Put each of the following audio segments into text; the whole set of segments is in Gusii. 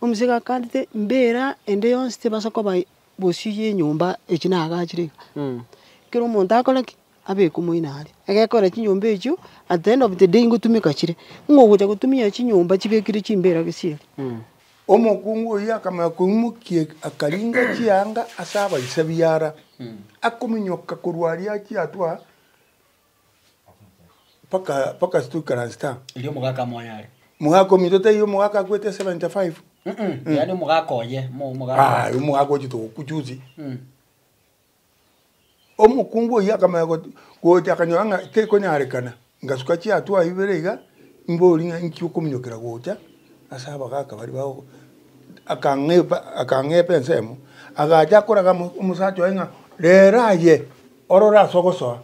Omosike gakanete mbera ende yonsi tebasa koba bosio ya enyomba echi naagachire iga. Kera omonto akore ki? Abeke omoino aria. Egekora chinyomba echio, at the end of the day ngotumeka chire, ng'o ogocha gotumia chinyomba chibekire chimbera gesieri. Omokungu oyio akamanya koimokia akaringa chianga ase abaisa biara, akominyoka korwa aria achie atwa mpaka mpaka ase toikaransete aa. Erio omogaka amoyo are. Omogaka ominto taiyo omogaka akwete 75. Yaani omogaka oye, mo- omogaka Ah, omogaka ochete gokwa juzi. Omokungu oyio akamanya got gocha akanyora ng'a tekonyarekana, ngasuka chiatua ibere iga, mbori ng'a inki okominyokera gocha ase abagaka baria bago akang'epa akang'epa ensemo, agacha akoraga mo omosacha oye ng'a rero aye orore ase ogosoa,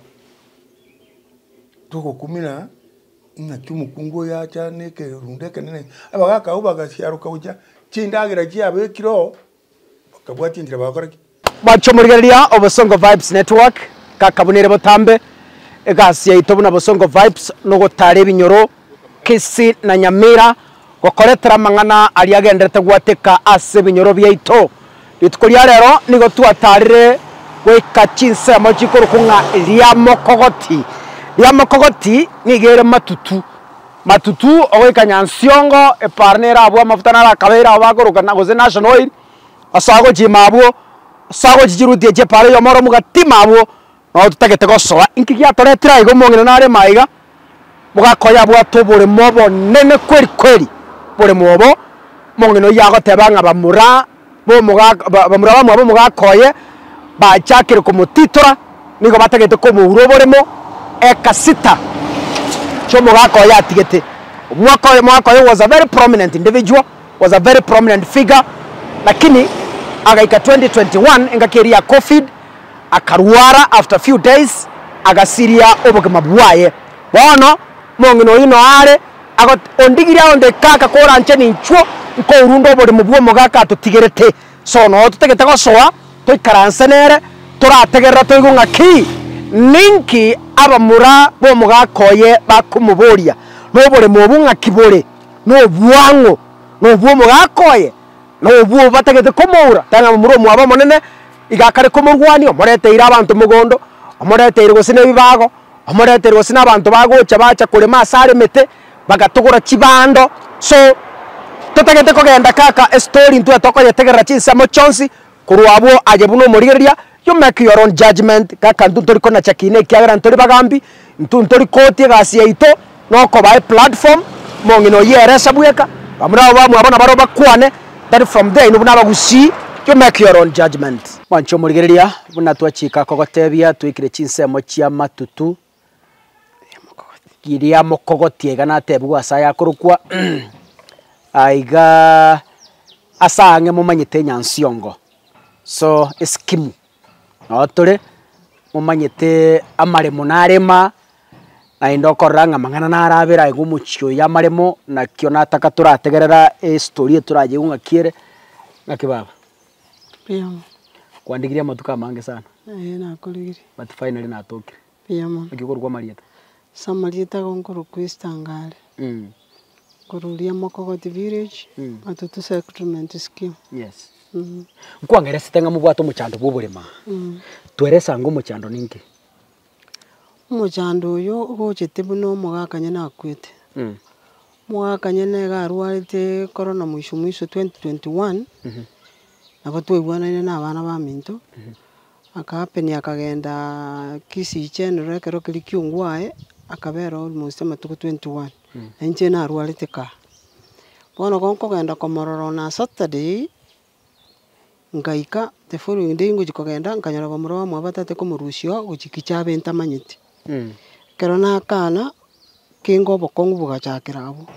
togokumina ng'aki omokungu oyo acha na ekerundo ekenene, abagaka abwo bagasiaroka gochia chindagera chiabekire oo. Bakabwatia enchera bagokora ki? Mwanche omorigereria o Bosongo Vibes Network, kaka buna ere botambe, egasi yaito buna Bosongo Vibes nogotara ebinyoro Kisii na Nyamira gokoretera amang'ana aria agenderete gwateka ase ebinyoro biaito. Rituko ria rero nigo twatarire goika chinsemo chikorokwa ng'a Riamokogoti. Riamokogoti nigo ere matutu. Matutu ogoika Nyansiongo, epaara nere abwo amafuta naro akabeire abwo bakoroka na gose National Oil, ase agochia ime abwo, ase agochia chiruti echio epaara eyemo oro omogati ime abwo, nabo totagete gosoa. Inki giatoretire aiga omong'ina nare ime aiga, mogaka oye abwate oboremo obonene kweri kweri, oboremo obo, omong'ina oyio agoteba ng'a bamura ba omogaka ba bamura bamwabo omogaka oye, bachakire komotitora, nigo batagete komoura oboremo eka sita chi'omogaka oye atigete. Omwaka oyo omogaka oye was a very prominent individual, was a very prominent figure, lakini agaika 2021 engaki eria ya covid, akarwara after few days, agasiria obogima bwaye. Bono, omong'ina oyio noyo are. Agot, Ondigirie aonde kaka koranche ninchwo nkourunda oboremo bw'omogaka atotigerete. So noo totagete gosoa toikaranse nere torategerera toigwe ng'aki ninki abamura b'omogaka oye bakomoboria, noboremo obwo ng'aki bore, nobwang'o, nobw'omogaka oye, nobwo batagete komoura, tanga momura omwabo omonene iga akare komorwania omoreteire abanto mogondo, omoreteire gose nebibago. Omoretere gose nabanto bagocha bacha korema ase aremete, bagatogora chibando, so totagete kogenda kaka estory intwe tokoyetegerera chinsemo chionsi, korwa abwo aye buna omorigereria, you make your own judgement kaka intwe ntori konacha kina ekiagera ntori bagambi, intwe ntori koti egasi yaito nokobaa eplatform, omong'ina oyio eresa bweka, bamura abwo bamwabo nabarobwo bakwane, then from there inwe buna abagusii, you make your own judgement. Mwanche omorigereria, buna twachika kogotebia twekire chinsemo chi'amatutu riria mokogotia iga natebigwe ase aya akorokwa aiga ase ang'e momanyete enyansiongo, so eskimu noo tore, momanyete amaremo narema, naende okorora ng'a amang'ana naro abere aiga omochie oyo amaremo, nakio nataka torategerera estory etorayeigwe ng'aki ere, ng'aki baba? Mbuya mono. Kwandigirie amatuko amange sana. Eeh nakorigirie. But finally natokire. Mbuya mono. Naki okorokwa amarieta? Ase amarieta igo nkorokwa Esther Ngare. Korwa oria Mokogoti village, Matutu settlement scheme. Yes. Nkwangeresete ng'a mobwate omochando bwa oboremo aa. Twerese ango omochando ninki? Omochando oyo ogochete buna omogaka nyene akwete. Omogaka nyene iga arwarete korona mwisho mwisho 2021, nabo twaigwanaine na abana baminto, aka happen akagenda Kisii General ekero keria ki'ongwae, akabera almost amatuko 21, na inche narwarete kaa. Bono igo nkogenda komorora on a Saturday. Ngaika the following day ngochia kogenda nkanyora bamura bamwabo batagete komorusia oo gochia kichabe ntamanyeti. Ekero nakana, kenga obokong'u bogachakera abwo.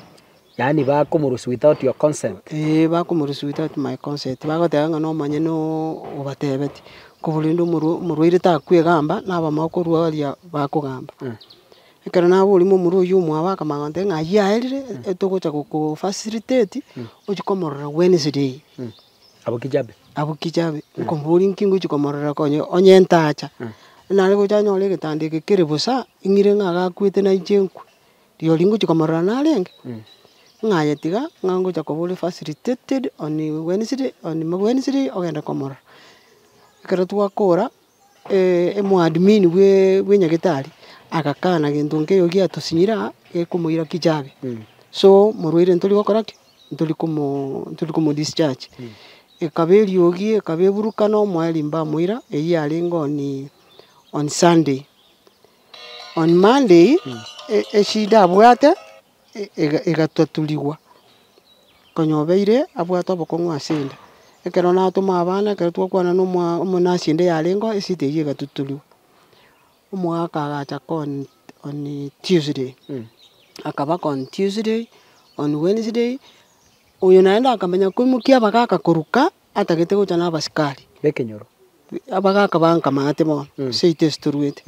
Yaani bakomorusia without your consent? Eeh bakomorusia without my consent, bagoteba ng'a nomanye nooo obatebetie, ko rende omorwa omorwaire takwegamba, na abamwabo korwa aria bakogamba. Ekero naboria momura oyio omwabo akamanya gontebia ng'a ayio aerire, etogocha goko facilitate, ochie komorora Wednesday. Abwo Kijabe? Abwo Kijabe, nkomoboria nki ngochia komorora konye onye ntacha, nare gocha anyore egetanda eke kere bosa, ing'ire ng'a agakwete na inche nkwe, rirorio ngochia komorora narenge? Ng'a aye tiga, ng'a ngocha koba ore facilitated on Wednesday, on Wednesday ogende komorora. Ekero twakora, omoadmin bwe bwa enyagetari, agakana gento nkeiyo giatosinyire aa, gekomoira kichabe. So, morwaire ntori gokora ki? Ntori komo ntori komo discharge. Ekaba eriogi, ekaba eburukano, omoerio mbamoira, eywo yarenge on on Sunday. On Monday, e- eshida abwate, ega egatatuligwa, konya obeire abwate obokong'u ase enda. Ekero natoma abana, ekero twakwana na omoa omonurse ende yarengeo, esida eywo egatutuliwa. Omogaka agacha ko on on Tuesday, akabaka on Tuesday, on Wednesday, oyo naende akamanya koimokia abagaka korwa ka, atagete gocha na abasikari. Bekenyoro. Abagaka ba nkamate bono, seito ase torwete,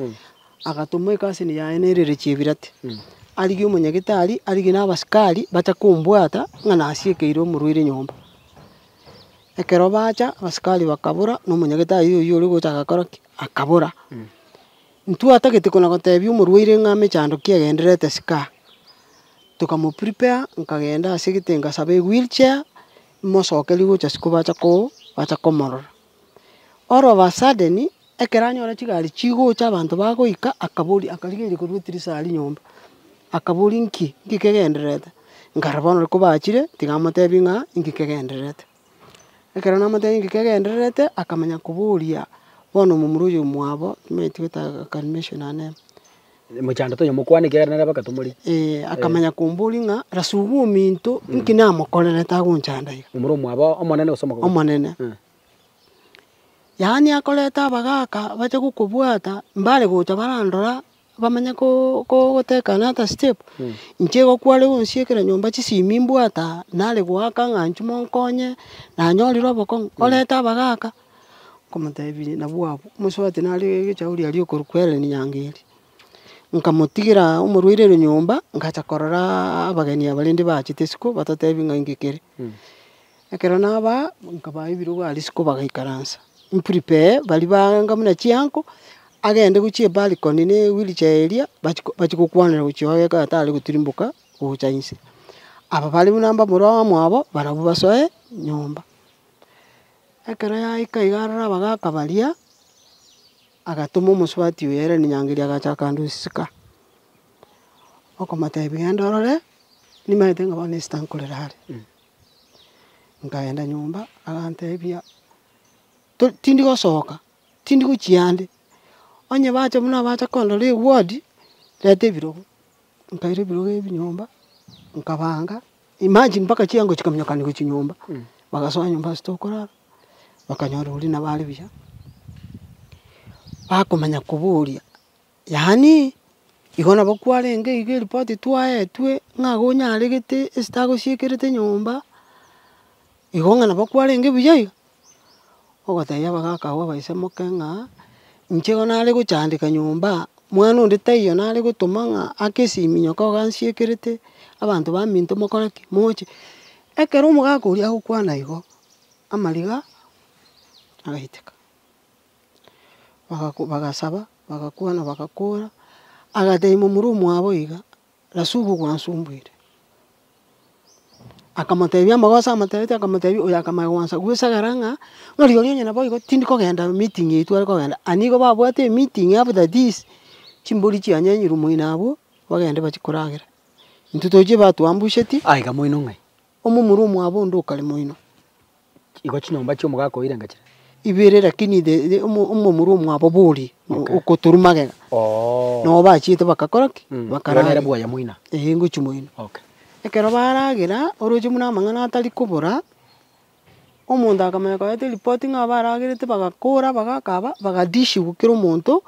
agatoma ecousin yaye nerere Chebirate, arigie omonyagetari, arigie na abasikari, bacha kombwata ng'a nasiekeire omorwaire nyomba. Ekero bacha, abasikari bakabora, na omonyagetari oywo ore gocha agakora ki? Akabora. Ntwatagete kona gotebia omorwaire ng'a mechando ki egendererete sika, tokamo prepare, nkagenda ase egete ngasaba ewheelchair, mosokeria gocha isiko bacha ko bacha komorora. All of a sudden, ekero anyora chigari chigocha abanto bagoika, akaboria akarigereria korwa etirisa aria nyomba, akaboria nki, nki kegendererete, nkarora bono kobachire, tiga amotebi ng'a inki kegendererete. Ekero namotebia inki kegendererete, akamanya koboria bono omomura oyo omwabo, omanyete gotaka can mention her name. Mochando tonya mokwane ekiagera nere bakatomori. Eh, akamanya komboria ng'a Rasugu ominto inki namokorerete agonchanda iga. Momura omwabo omonene gose omokungu? Omonene. Yaani akoreta abagaka bache gokobwata, mbare gocha barandora, bamanye ko ko goteka another step. Inche igo kware gonsiekera nyomba chisimi mbwate aa, nare goaka ng'a inchuo monkonye, nanyorire obokong'u, orete abagaka, nkomotebia nabwo abwo, omosubati nare egechauri aria okorokwa Hellen Nyangeri, nkamotigera omorwaire ere nyomba, ngacha kororaa abageni aba rende bachete isiko batotebi ng'a inki kere. Ekero nabaa, nkabaa ebirogo aria isiko bagaikaransa, mprepare baria banga buna chianko, agende gochia ebalcony na ewheelchair eria, bachi bachi gokwanera gochia oo ekero atare gotirimboka gocha inse. Aba bare buna mbamura bamwabo, barabwo basoe nyomba. Ekero yaika iga arore abagaka baria, agatoma omosubati oyo Hellen Nyangeria agacha akandusika, okomotebia genda orore, nimanyete ng'a bono esita nkorera are. Nkaenda nyomba, agantebia, to tindi gosoka, tindi gochia ande, onye bacha buna bacha kondora eward, reta ebirogo. Nkaira ebirogo ebi nyomba, nkabanga, imagine mpaka chiango chikaminyokani gochia nyomba, bagasoa nyomba ase tokorara, bakanyora oria nabo are buya, bakomanya koboria, yaani igo nabo kwarenge iga eripoti twaetwe ng'a igo onyaregete ase tagosiekerete nyomba, igo ng'a nabo kwarenge buya iga. Ogotebia abagaka abwo abaise moke ng'a, inche igo nare gochandeka nyomba, mwana onde taiyo nare gotoma ng'a ake esimi nyoka iga ansiekerete, abanto baminto mokore ki? Moche. Ekero omogaka oria agokwana igo, amariga agaiteka, bagako bagasaba, bagakwana bagakora, agatebia momura omwabo iga, Rasugu gwansumbuire. Akamotebia amagoso amotebetie akamotebia oyo akamanya gwansa gwesagera ng'a, ng'a rirorio onye nabo igo tindi kogenda meeting eywo tware kogenda, aa nigo babwate emeeting after this, chimbori chianyenyirwe moino abwo, bagende bachie koragera. Intwe tochie batwambusheti. Aiga moino ng'ai? Omomura omwabo onde okare moino. Igo chinyomba chia omogaka oire ngachire? Ibere lakini the the omo omomura omwabo bori Okay. okotorwa magega. Oo. Nabo bachiete bakakora ki? Igo nere Bakaragera. bwoye moino? Eeh ngochia moino. Okay. Ekero baragera, oroche buna amang'ana atari kobora, omonto akamanya koreta eripoti ng'a baragerete bagakora abagaka aba, bagadishiwa kera omonto,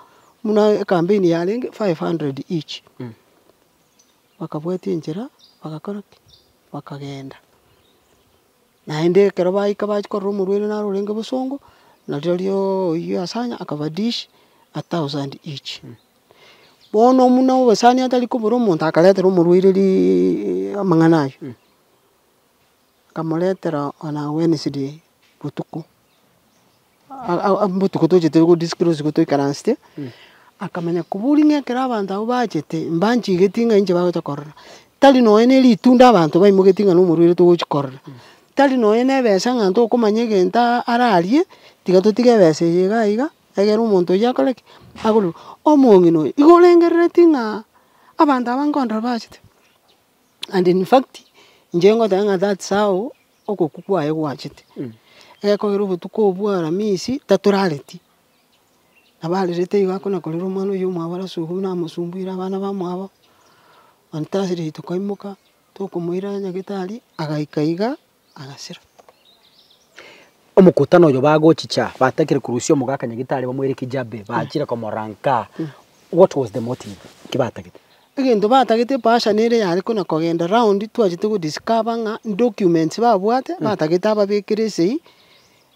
buna ecampaign yarenge 500 each. Bakabwatia enchera, bagakora ki? Bakagenda. Naende ekero baika bachia korora omorwaire naro orenge bosongo, narirorio oyio asanya akabadish a thousand each. Bono buna obosani atari kobora omonto akaretera omorwaire riiii amang'ana aywo, akamoretera on a Wednesday botuko, botuko tochete go disclose igo toikaransete, akamanya koboria ng'a ekero abanto abwo bachete, mbanchigeti ng'a inche bagocha korora. Tari nonya na eritunda abanto baimogetie ng'a na omorwaire togochi korora, tari nonya na ebesa ng'a ntokomanya egento ararie, tiga totige ebesa eye iga iga, egere omonto oyio akore ki? Agorerwe. Omong'ina oyo, igo orengerereti ng'a abanto aba nkondora bachete, and in fact, inche ngoteba ng'a that's how okokwa kwaye gwachete. Egekogera obotuko obwo aramisi, tatorareti. Nabo arerete igo akona korera omwana oyio omwabo arasugu buna amosumbuire abana bamwabo, on Thursday tokaimoka, tokomoira nyagetari, agaika iga, agasira. Omokutano oyo bagochicha batakire korusia omogaka nyagetari bamoire kijabe bachire komorora nkaa, what was the motive? Nki batagete? Egento batagete epassion ere yare kona kogenda round twachete go discover ng'a documents babwate, batagete ababekere esegi,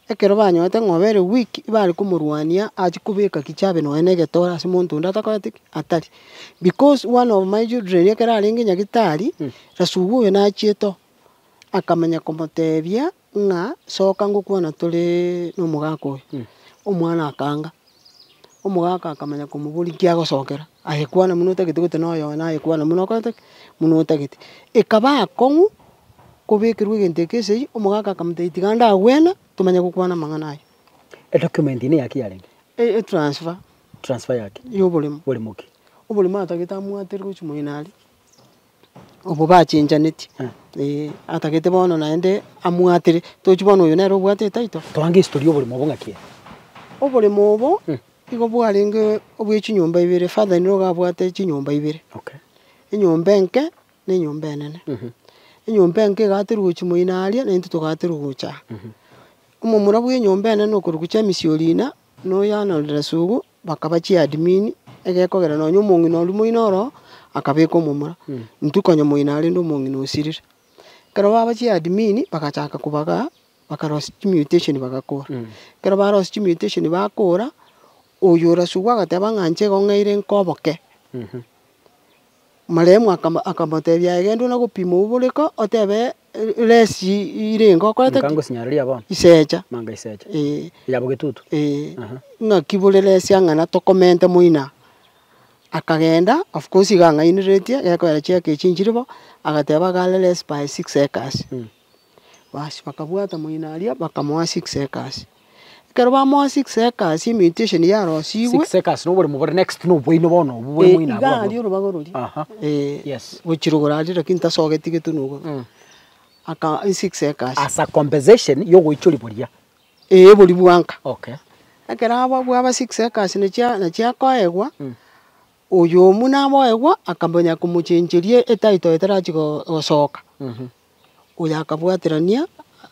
Ekero banyorete ng'a obere weak, bare komorwania achie kobeka kichabe nonya na egetoro ase monto onde atakoreti ki? Atari. Because one of my children ekero arenge nyagetari, Rasugu oyo nachiete oo, akamanya komotebia ng'a soka ngokwana tore na omogaka oyo, omwana akaanga. Omogaka akamanya komoboria nki agosokera, aye kwana buna otagete gose na oyoone aye kwana buna okorete ki? Buna otagete. Ekaba akong'u kobekerwa egento eke esegi, omogaka akamotebia tiga ndagwena tomanye gokwana amang'ana ayio. Edocument eye neyaki yarenge? Etransfer. Transfer yaki? Ya oboremo. Boremo ki? Oboremo atagete amwatere gochia moino aria. Obwo bachenchanetie, eh, atagete bono naende amwatere, tochi bono oyo nere obwate etitle. Toange history ya oboremo obo ng'aki ere? Oboremo obo, igo bwarenge obwe chinyomba ibere, father in law iga abwate chinyomba ibere. Okay. Enyomba enke, na enyomba enene. Enyomba enke egaterwa gochia moino aria, na intwe togaterwa gocha aa. Omomura bwa enyomba enene okorokwa James Orina, na oyo Arnold Rasugu, Bakaba chiadmin, egekogera nonya omong'ina oria moino oro, akabeka omomura, intwe konya moino arende omong'ina osirire. Ekero baba chiadmin, bagachaka kobagaa, bakarosia chimutation bagakora. Ekero barosia chimutation bakora, oyo orasugwa agateba ng'a inche igo ng'eire nkoboke. Marehemu akamo akamotebia aye genda ona gopima oboreko otebe resi irenge okorete ki? Nkango sinyareria bono. Isecha. Manga isecha. Eeh. Ya bogetutu. Eeh. Ng'aki bore resi ang'ana tokomente moino aa. Akagenda, of course iga ang'ainereretie, gekoera chieka echi nchire bo, agateba iga are less by six acres. Basi bakabwata moino aria bakamoa six acres. Ekero bamoa six acres emutation yarosigwe. Six acres na oboremo bore next na obwaino bono obwo bore moino abwo Iga abwo. aria orobago roria. Aha. Eh, Yes. gochia rogoro aria lakini tasogeti getunu igoro. Aka six acres. As a compensation ya ogoichoria boria. Eeh boria bwanka. Okay. Ekero abwo bwaba six acres nachia nachiakoegwa, oyomo naboegwa akamanya komochencheria etitle etarachia gosoka. Oyo akabwaterania,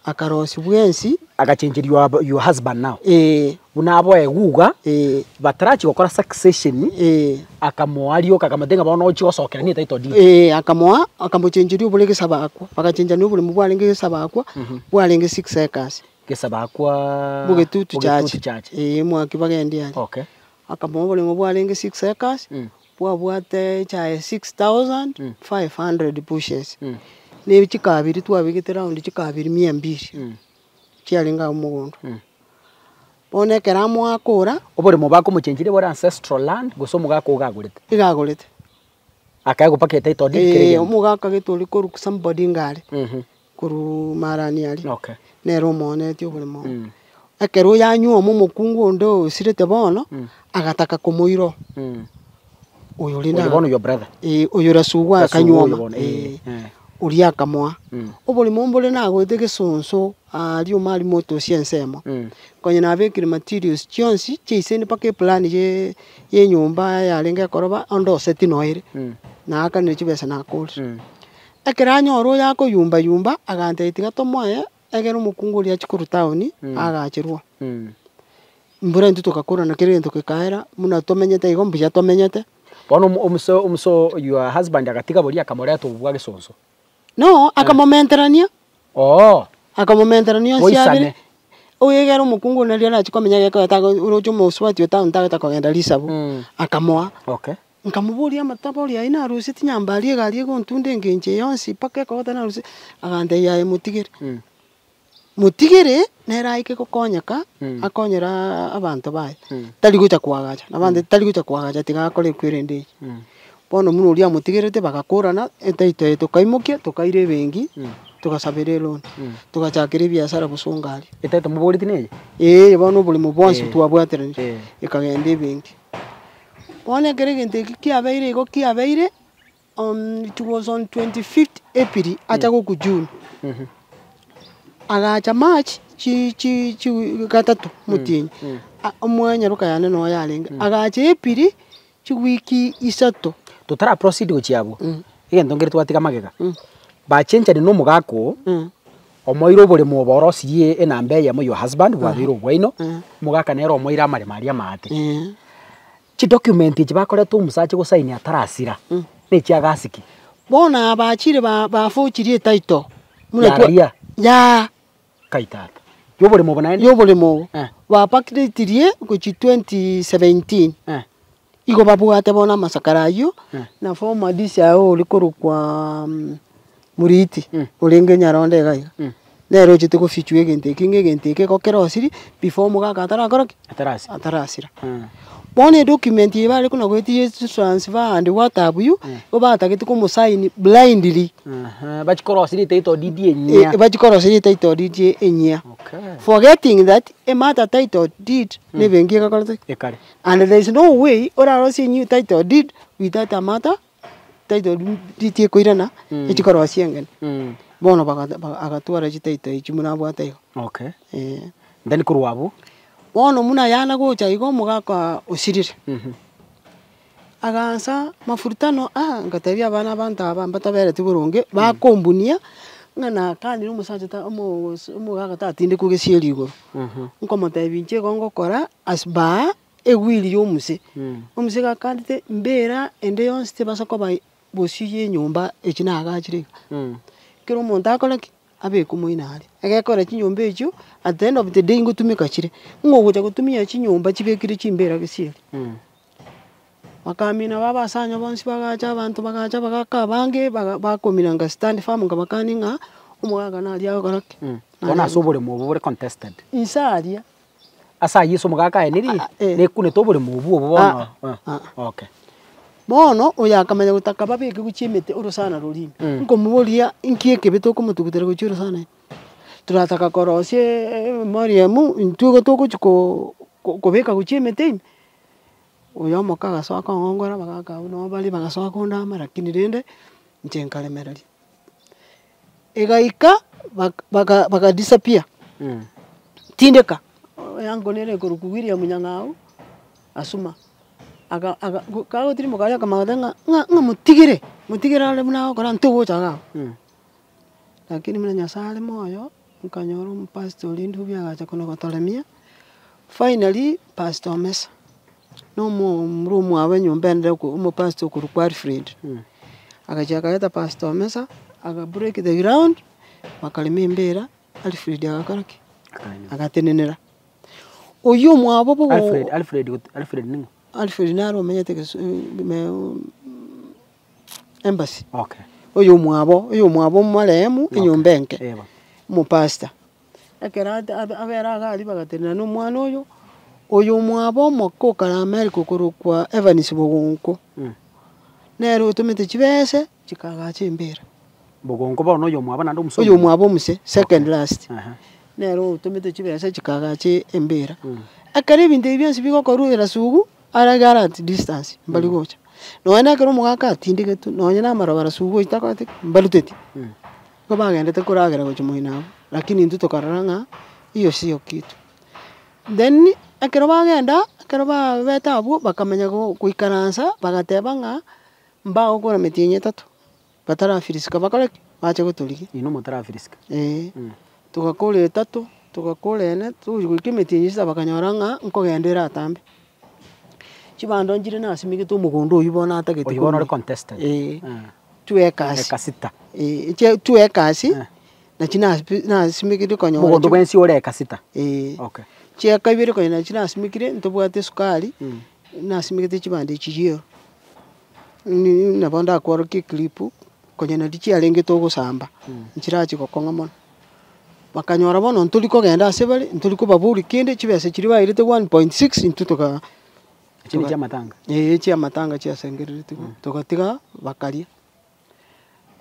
akarosia bwensi. Agachencheria your your husband now. Eeh. Buna aboegwe iga, Eeh. batarachi gokora succession, Eeh. akamoa rioka akamotebia ng'a bono ochie gosokera ne etitle deed. Eeh, akamoa, akamochencheria obore gesabakwa, bagachenchania oboremo bwarenge gesabakwa, bwarenge six acres. Gesabakwa Bogetutu church. Bogetutu church. Eeh, mwaki bagendi aria. Okay. Akamoa oboremo bwarenge six acres, bwabwate echae 6500 bushes, ne chikabiri twabegete round chikabiri mia mbili, chiarenge agwo mogondo. Bono ekero amoakora. Oboremo bakomochencheria bore ancestral land gose omogaka ogo agorete? Iga agorete. Akaegwa mpaka etitle deed kera Eeh, egento. omogaka gete oria korwa somebody ngare, korwa marani aria, Okay. nere omoonetie oboremo obo. Ekero oyo anyuoma omokungu onde osirete bono, agataka komoira oo. Oyo rende Oyo bono your brother. Eh, oyo Rasugwa Rasugwa oyo akanyuoma, bono, eh, eh, eh. oria akamoa. Oboremo mbore nagoete gesonso aria omari motosia ensemo. Konya nabekire materials chionsi chiaiseni mpaka eplan ye ya enyomba yarenge ekoroba onde oseti noere, naakanire chibesa nakorire. Ekero anyora oyo akoyumba yumba, agantebia tiga tomoe Ekero omokungu oria achia korwa town, agacherwa. Mbura intwe togakorana kera egento gekaera, buna tomenyete igo mbuya tomenyete. Bono omo omuso omuso your husband agatiga boria akamoreta obwo bwa gesonso. No, akamomenterania. Oo. Akamomenterania onsi abere, Boisane. oyo egere omokungu oria nari arachi komenya gekoeta oroche omosubati o town tagete kogenda risabu, akamoa. Okay. Nkamoboria amatabori ayio narusetie nyamba aria egari egontunda engencho eye yonsi mpaka ekogota narusetie, agantebia aye motigere. Motigere, nere aike gokonyeka, akonyere abanto baye, tari gocha koagacha, nabande tari gocha koagacha tiga akore ekwerende eye. Bono buna oria amotigerete bagakorana, etaito eye tokaimokia tokaira ebenki, togasabera eloan, togachakera ebiasara bosongo aria. Etaito moboreti neye? Eeh bono oboremo bwonsi Eh. twabwateranire, Eh. ekagenda ebenki. Bono ekero egento eki kiabeire igo kiabeire, on it was on 25th April acha gokwa June, agacha March chi chi chi gatato omotienyi, omwanyaroka yane noyo yarenge, agacha April chiwiki isato. Totara proceed gochia abwo, egento nkere twatiga magega, bachenchani na omogaka oo, omoire oboremo obo orosirie enamba eyemo your husband bwabeire obwaino, omogaka nere omoire amaremo aria amaate. Chidocument echi bakoreta omosacha gosaini atarasira, na echiagasi ki? Bono aba bachire ba bafochirie etitle buna twa Yararia? yaa. Kai tata. Yoboremo obo naende? Yoboremo obo. Eh. Bapakiretirie gochia 2017. Eh. Igo babwate bono amasakara aywo, Eh. na former DCIO oria korokwa Muriti, orenge Nyaronda iga iga, nere ochete gofichwa egento eke ng'a egento eke igo kerosiri before omogaka atarakora ki? Atarasira. Atarasira. Bono edocument eye bare kona goetia transfer and what have you, igo batagete komosign blindly. Bachie korosia etitle deed enyia. Bachie korosia etitle deed enyia. Okay. Forgetting that ematter title deed na ebenki egakorete ki? Ekare. And there is no way orarosie new title deed without a matter title deed ekoirana echi korosia engeni. Bono baga agatwara chititle echi buna abwate igo. Okay. Eh. Then korwa abwo. Bono buna yana gocha igo omogaka osirire, agaansa mafurutano ah ngatebia abana abanto aba mbatabereti boronge, bakombunia, ng'a nakanire omosacha ta omoos omogaka tatindekwa gesieri igoro. Nkomotebia inche igo ngokora as per ewiri ya omose, omose gakandete mbera ende yonsi tebasa koba bosio ya enyomba echi nagachire iga. Ekero omonto akore ki? Abeke omoino aria, egekora chinyomba echio at the end of the day ngotumeka chire, ng'o ogocha gotumia chinyomba chibekire chimbera gesieri. Bakamina babasanya bonsi bagacha abanto bagacha bagaka abange baga bakomina nga stand firm nkabakania ng'a omogaka naria agokora ki? Bono ase oboremo obo bore contested. Inse aria. Ase ayio ase omogaka aye niri, nekunete oboremo obwo obo bono okay. Bono oyo akamanya gotaka babeke gochia emete orosana roria ime, nkomoboria inki ekebe tokomotugutera gochia orosana ime? Torataka korosia emoriamu intwe igo togochi ko kobeka gochia emete ime. Oyo omoka agasoa kong'ongora abagaka abwo nabo bare bagasoa kondama lakini rende, inche nkaremereria. Egaika baka baka baka disappear, tindeka, eango nere ekorokwa William Nyang'au, Asuma, aga aga go kagotirimboka aria akamanya ng'a ng'a ng'a motigere, motigere are buna agokora ntogocha iga abwo. Lakini buna Nyasaye are moyo, nkanyora omopastor oria Ndubi agacha kona gotoremia, finally pastor Omesa, na omo omura omwabo enyomba ende oko omopastor okorokwa Alfred, agachia akareta pastor Omesa, aga break the ground, bakarema embera, Alfred agakora ki? Agatenenera. Oywo omwabo bogo Alfred, Alfred got Alfred ning'o? Alfred naro omenyete gesu embassy. Okay. Oyo omwabo, oyo omwabo marehemu enyomba enke, Eba. omopastor. Ekero ate abe abere iga aria bagatenena na omwana oyo, oyo omwabo omoke okare America okorokwa Evans Bogonko, nere otomete chibese chikagacha embera. Bogonko bono oyo omwabo naende omosongo? Oyo omwabo omose, second last. Aha. Nere otomete chibesa chikagacha embera. Ekero ebinto ebi bionsi bigokorwa erasugu, are iga are at distance, mbari gocha. Nonya na ekero omogaka atindegetwe, nonya na amaroba arasugu goita akorete ki? Mbaruteti. Nigo bagendete koragera gochia moino abwo, lakini intwe tokarora ng'a hiyo sio kitu. Then, ekero bagenda, ekero babete abwo, bakamanya go goikaransa, bagateba ng'a mbagokora emetienyi etato. Batarafirisika bakore ki? Bache gotorigia. Inwe motarafirisika. Eeh. Togakora etato, togakora ene, togochi goika emetienyi sita bakanyora ng'a nkogenda ere atambe. Chibando nchire nasimegete omogondo oywo bono atagete Oywo bono ore korwa. contested. Eeh. Two acres. Eka sita. Eeh, eche two acres, nachi nasipi nasimekire konyora Omogondo bwensi ore eka sita. Eeh. Okay. Chieka ibere konya nachi nasimekire, ntobwate esukari, nasimegete chibando echi chiero. Nabo ndakworokie eclip, konya naria chiarenge togosamba, nchirachi gokong'a mono. Bakanyora bono ntori kogenda ase bare, ntori kobaboria kende, chibesa chiria bairete 1.6 intwe toka. Echio ne chiamatanga. Eeh chiamatanga chiasengereretigwe, togatiga bakaria.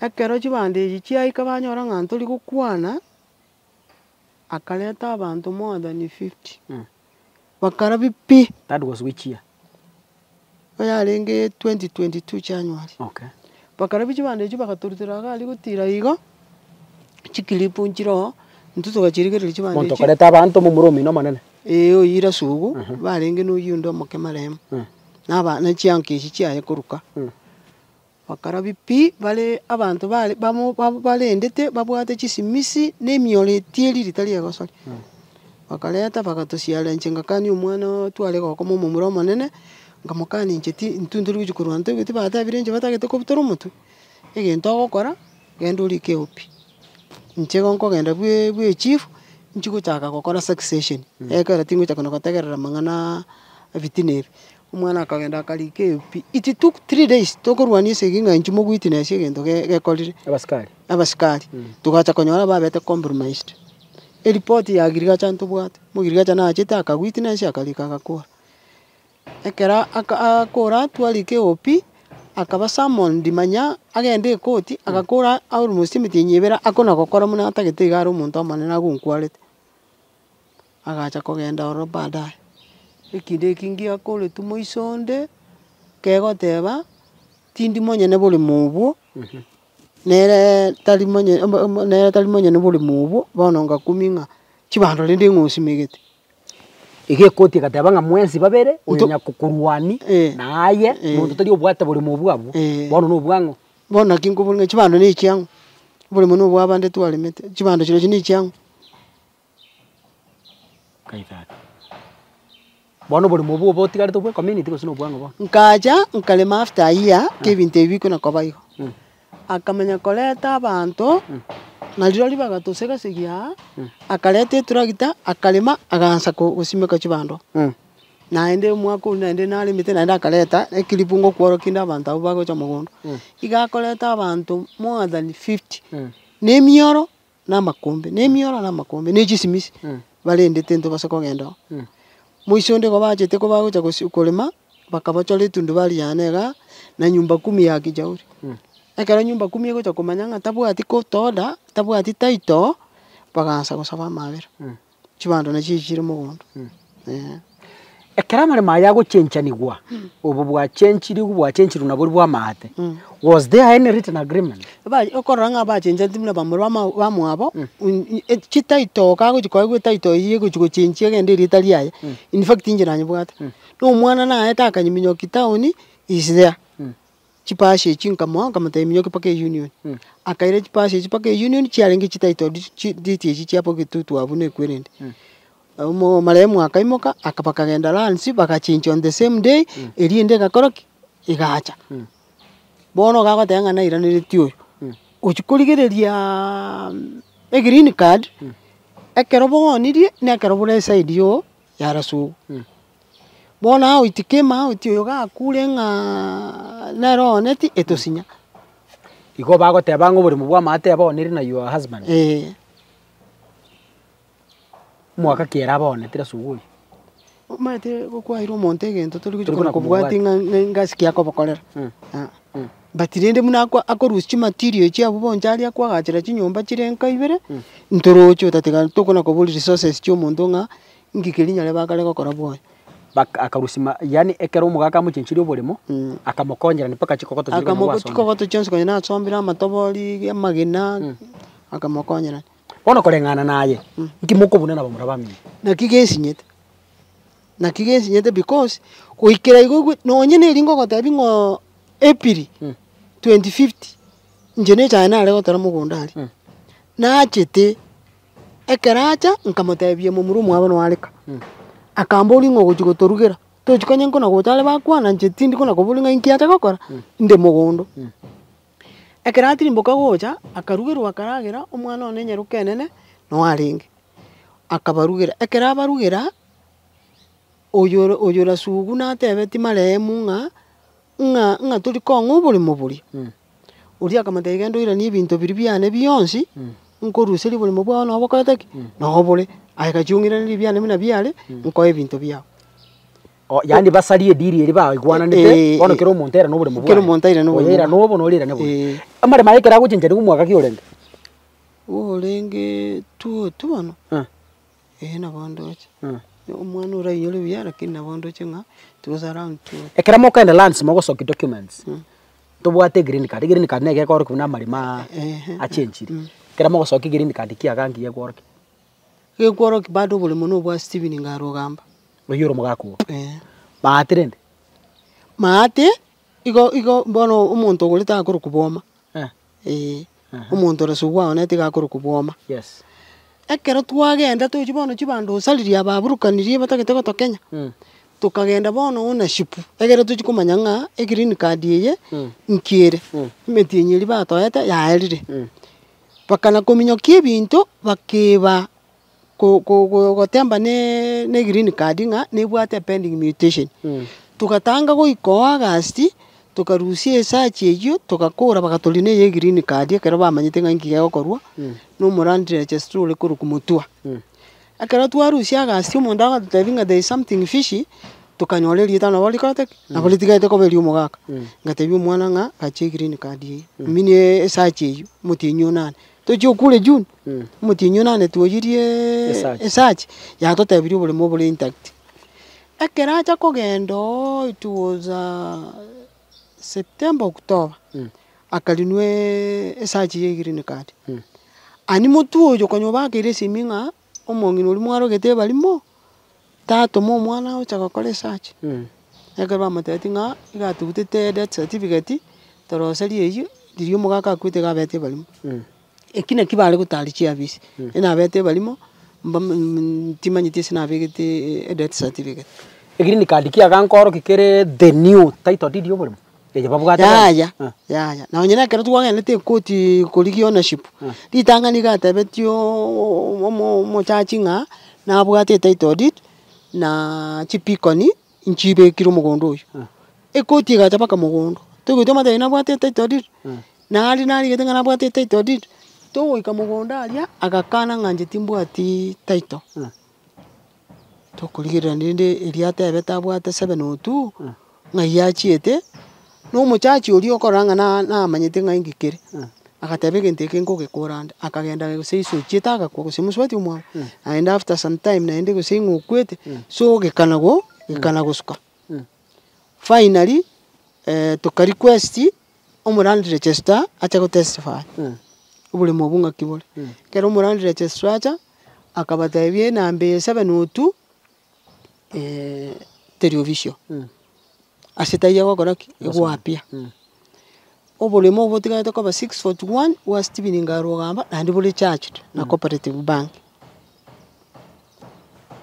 Ekero chibando echi chiaika banyora ng'a ntori gokwana, akareta abanto more than 50, bakarabia pi. That was which year? Oyarenge 2022 January. Okay. Bakarabia chibando echio bagatorutera iga aria gotira igo, chiclip nchire oo, intwe togachirigereria chibando Monto echio. okoreta abanto momura omino omonene. Eeh oyio Rasugu, barenge na oyio onde omoke marehemu, na aba na chianka echi chiaye koruka. Bakarabia pi, bare abanto bare bamo barendete babwate chisimisi na emioro etieriri tari egosori. Bakareta bagatosiarera inche ngakania omwana oo tware gokoma omomura omonene, nkamokania inche ti intwe ntori gochia korwa ntoigweti batebire inche batagete kobutora omotwe, egento ogokora, genda orike eOP. Inche igo nkogenda bwe bwa echief, nchi gochaka gokora succession, ekero tingocha kona gotegerera amang'anaa ebitina ebi. Omwana akagenda akarika eOP, it took 3 days tokorwania esegi ng'a inchuo mogwitness egento ge gekorire. Abasikari. Abasikari, togacha konyora babete compromised. Eripoti ya girigacha ntobwate, omogirigacha nachete aka witness akarika agakora. Ekero aka akora twarika eOP, akaba summoned manya agende ekoti, agakora almost emetienyi ebere akona gokora buna atagete iga are omonto omonene agonkwarete. Agacha kogenda ororo baadaye. Ekinde eki ngiakoretwe moiso onde, kegoteba, tindi monyene boremo obwo, nere tari monye nere tari monyene boremo obwo, bono ngakumia ng'a chibando rende ng'o osimegete. Iga ekoti egateba ng'a mwensi babere, oyo Nto- nyakokorwani, Eh. na aye, Eh. monto tari obwate boremo obwo abwo, Eh. bono na obwang'o. Bono naki nkobora ng'a chibando na echiang'o, oboremo na obwa abande twaremete, chibando chirochio na echiang'o. Bono oboremo obwo obotigarete obwa ecommunity gose na obwang'o bono? Nkacha, nkarema after a year, ka ebinto ebi bikona koba igo. Akamanya koreta abanto, na rirorio bagatosega-segia aa, akareta etractor, akarema, agaansa ko gosimeka chibando. Naende omwaka oyio naende naremete naende akareta, eclip ngokworokia inde abanto abwo bagocha mogondo. Iga akoreta abanto more than 50, na emioro, na amakombe, na emioro na amakombe, na echisimisi, barendete ntobase kogenda oo. Moiso onde igo bachete ko bagocha gosi korema, bakabachora etundubari yane igaa, na nyumba kumi ya kijauri. Ekero nyumba kumi egocha komanya ng'a tabwati court order, tabwati title, bagaansa gosaba amabera. Chibando nachio echi chire mogondo, eh. Ekero amaremo aya agochenchanigwa, obo bwachenchirigwe bwachenchirwe nabori bwa amaate, was there any written agreement? Ba okorora ng'a bachencheti buna bamura bama bamwabo, chititle kagochi koegwa etitle eywo egochi gochenchia egende erieta riaye, in fact inche nanyebwate. Na omwana naete akanyeminyokia town, is there. Chipasha echio nkamoa nkamotebia minyokia mpaka eunion. Akaira chipasha echio mpaka eunion chiarenge chititle deed chi deed echi chia bogetutu abwo na ekwerende. Omo marehemu akaimoka, aka bakagenda lands bagachenchia on the same day, eria ende egakora ki? Egacha. Bono iga agoteba ng'a nairaneretie oyo, ochia korigereriaaaa egreen card, ekero boonirie, na ekero bore eside yoo ya Rasugu. Bono out came out oyo gakure ng'aaaa nere ooneti etosinya. Igo bagoteba ng'a oboremo bwa amaate abaonire na your husband. Eeh. Omwaka ki ere abaonetire ase oboyio? Omanyete gokwaire omonto egento tori gochia Tori kona kona kobwati ng'a ng'a ngasi ki akobokorera But rende buna akwa akorusia chimaterial echio abwo bonsi aria akoagachera chinyomba chire nka ibere, ntoroche otatiga tokona koboria resources chia omonto ng'a inki keria nyarebe akare gokora bwoye. Baka akarusia ma yaani ekero omogaka amochenchirie oboremo, akamokonyerania mpaka chikogoto chiria konya Akamoko gwasomire. chikogoto chionsi konya nasombire amatobori, amagena, akamokonyerania. Bono koreng'ana naye, nki mokobuna na bamura bamino? Naki gesinyete, naki gesinyete because, goikera igo gwe nonye na eri ngogotebi ng'oo April 2050, inche na echae nare gotora mogondo aria, nachete, ekero acha, nkamotebia momura omwabo noareka, akamboria ng'a ogochi gotorugera, tochi konya nkona gocha are bakwana inche tindi kona koboria ng'a inki acha gokora, inde mogondo. Ekero atirimboka gocha, akarugerwa akaragera, omwana one enyaroka enene, noo arenge, akabarugera, ekero abarugera, oyoro oyo Rasugu natebetie marehemu ng'a, ng'a ng'a tori kong'a oboremo boria. Oria akamotebia genda oiranie ebinto biria biane bionsi, nkoruserie oboremo bwao nabo okorete ki? Nabo bore, aye gachia ong'iranerie ebiane buna biare, nkoe ebinto biao. Oh yaani basarie edeal eria baigwananete, Eh, bono eh. kera omonto airane oboremo Kera bwaye. omonto airane Oyo oboremo airane bwaye. obo na oria airane obo. Eh. Amaremo aya ekero agochenchani omwaka ki orenge? Orenge two two bono, Eh. eh nabo ndoche. Omwana orainyore buya lakini nabo ndoche ng'a it was around two. Ekero mokoenda lands mogosokia documents, tobwate egreen card, egreen card nigo ekorokia buna amaremo aa Ehe. achenchire. Ekero mogosokia egreen card kiaga ngiya ekworokia. Gekworokia bado oboremo na obwa Stephen Ngarugamba. Oyio ore omogaka oo. Eh. Maate rende? Maate, igo igo bono omonto ogorete akorokwa boma, Eh. eh, omonto ore subwaonete iga akorokwa boma. Yes. Ekero twagenda tochia bono chibando osaririe aba aburukanirie batagete gotokenya, tokagenda bono ownership, egere tochie komanya ng'a egreen card eye, nki ere, emetienyi eria batoete yaerire. Bakana kominyokia ebinto, bakeba ko- ko- ko- gotemba na na egreen card ng'a nebwate epending mutation. Togatanga goika oo August, tokarusia esearch eywo, togakora bagatorina eye egreen card ekero bamanyete ng'a inki gegokorwa, na omoland registrar ore korokwa Mutua. Ekero twarusia August omonto agototebia ng'a there is something fishy, tokanyora erieta nabo rikorete ki? Nabo ritigarete koba eria omogaka. Ngatebia omwana ng'a gacha egreen card eye, meaning esearch eywo, omotienyi onane. Tochia okure June, omotienyi onane twoyiriee Esearch. esearch, yatotebirie oboremo obore intact. Ekero acha kogenda ooh it was September, October, akarinwa esearch ya egreen card. Ani motwe oyo konya obakeire esimi ng'a, omong'ina oria mwarogete ebarimo, tatoma omwana ocha gokora esearch. Ekero bamotebetie ng'a iga atugutete death certificate, toroserie eywo, riria omogaka akwete iga abete ebarimo. Eki naki bare gotari chiafisi, nabete ebarimo, mbam timanyeti ase nabegete edeath certificate. Egreen card kiaga nkorokia kere the new title deed ya oboremo, eye babwate bono? Yaya, Eh. yaya, nonye na ekero twagendete ekoti korigia ownership, ritang'ani iga atebetie ooo omo omojaji ng'a, nabwate etitle deed, na chipikoni nchibekire omogondo oywo. Ekoti egacha mpaka mogondo, toigwete omotebia nabwate etitle deed, nari narigete ng'a nabwate etitle deed, togoika mogondo aria, agakana ng'a inche timbwati title. Tokorigerera rende eria atebete abwate seven oh two, ng'ai achiete, na omochachi oria okorora ng'a na namanyete ng'a inki kere, agateba egento eke nkogekora ande, akagenda gose iso ochiete agakwa gose mosubati omwabo, naende after some time naende gose ng'a okwete, so gekana go gekana gosuka. Finally, toka request omoland registrar ache go testify, oboremo obwo ng'aki bore. Ekero omoland registrar acha, akabatebia enamba eye seven oh two, teri official, ase taiyo egokora ki? Egoappear. Oboremo obo botigarete koba 641 bwa Stephen Ngarugamba naende bore charged na Cooperative Bank.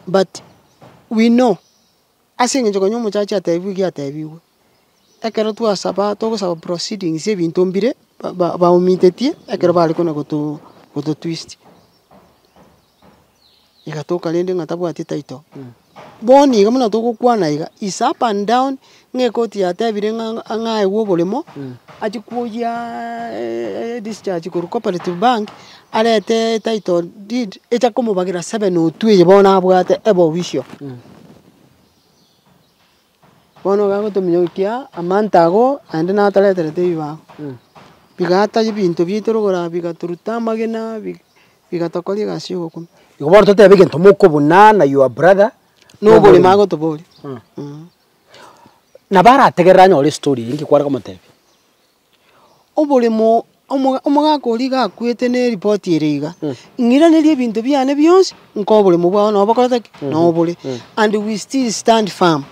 But we know, ase eng'encho konya omochache atebiwe ki atebiwe, ekero twasaba togosaba proceedings ebinto mbire ba- ba- baomitetie ekero bare kona goto goto twist. Egatoka rende ng'a tabwati title. Bono iga buna togokwana iga, is up and down, ng'a ekoti yatebire ng'a ng'a aewe oboremo, achie kwoyiaaaa discharge korwa cooperative bank, arete title deed, echa komobagera seven oh two eye bono abwate ebe official. Bono iga agotominyokia amanto ago, naende natoreterete ebibago. Bigata ebinto biaito rogoro aa bigatoruta amagena, bi bigatokoria egasi ya ogokumia. Igo bono totebe egento mokobuna na your brother, Na oboremo agotoboria. Nabo arategerere anyore estory eye, inki kware komotebia? Oboremo omoga omogaka oria iga akwete na eripoti ere iga, ng'iranerie ebinto biane bionsi, nkoe oboremo bwao nabo bokorete ki? Nabo bore. And we still stand firm.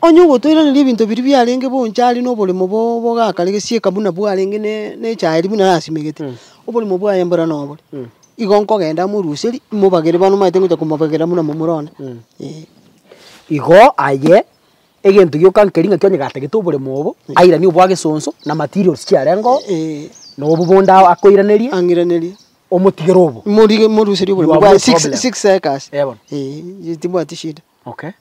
Onye ogotoiraneria ebinto biria biarenge bonchari na oboremo bo bogakare gesieka buna bwarenge ne na echae eria buna nasimegete, oboremo bwaye mbora nobore. Igo nkogenda moruserie, mobagere bono omanyete ngocha komobagera buna momura one, eh. Igo aye, egento gioka nkeri ng'aki onye gatagete oboremo obo, airanie obwa gesonso, na materials chiarenge oo, Eh. na obo bonde akoiranerie, Ang'iranerie. omotigere obo. Morige moruserie You oboremo have bwaye no six problem. six acres, Eh bono. eh, inche timbwati shida. Okay.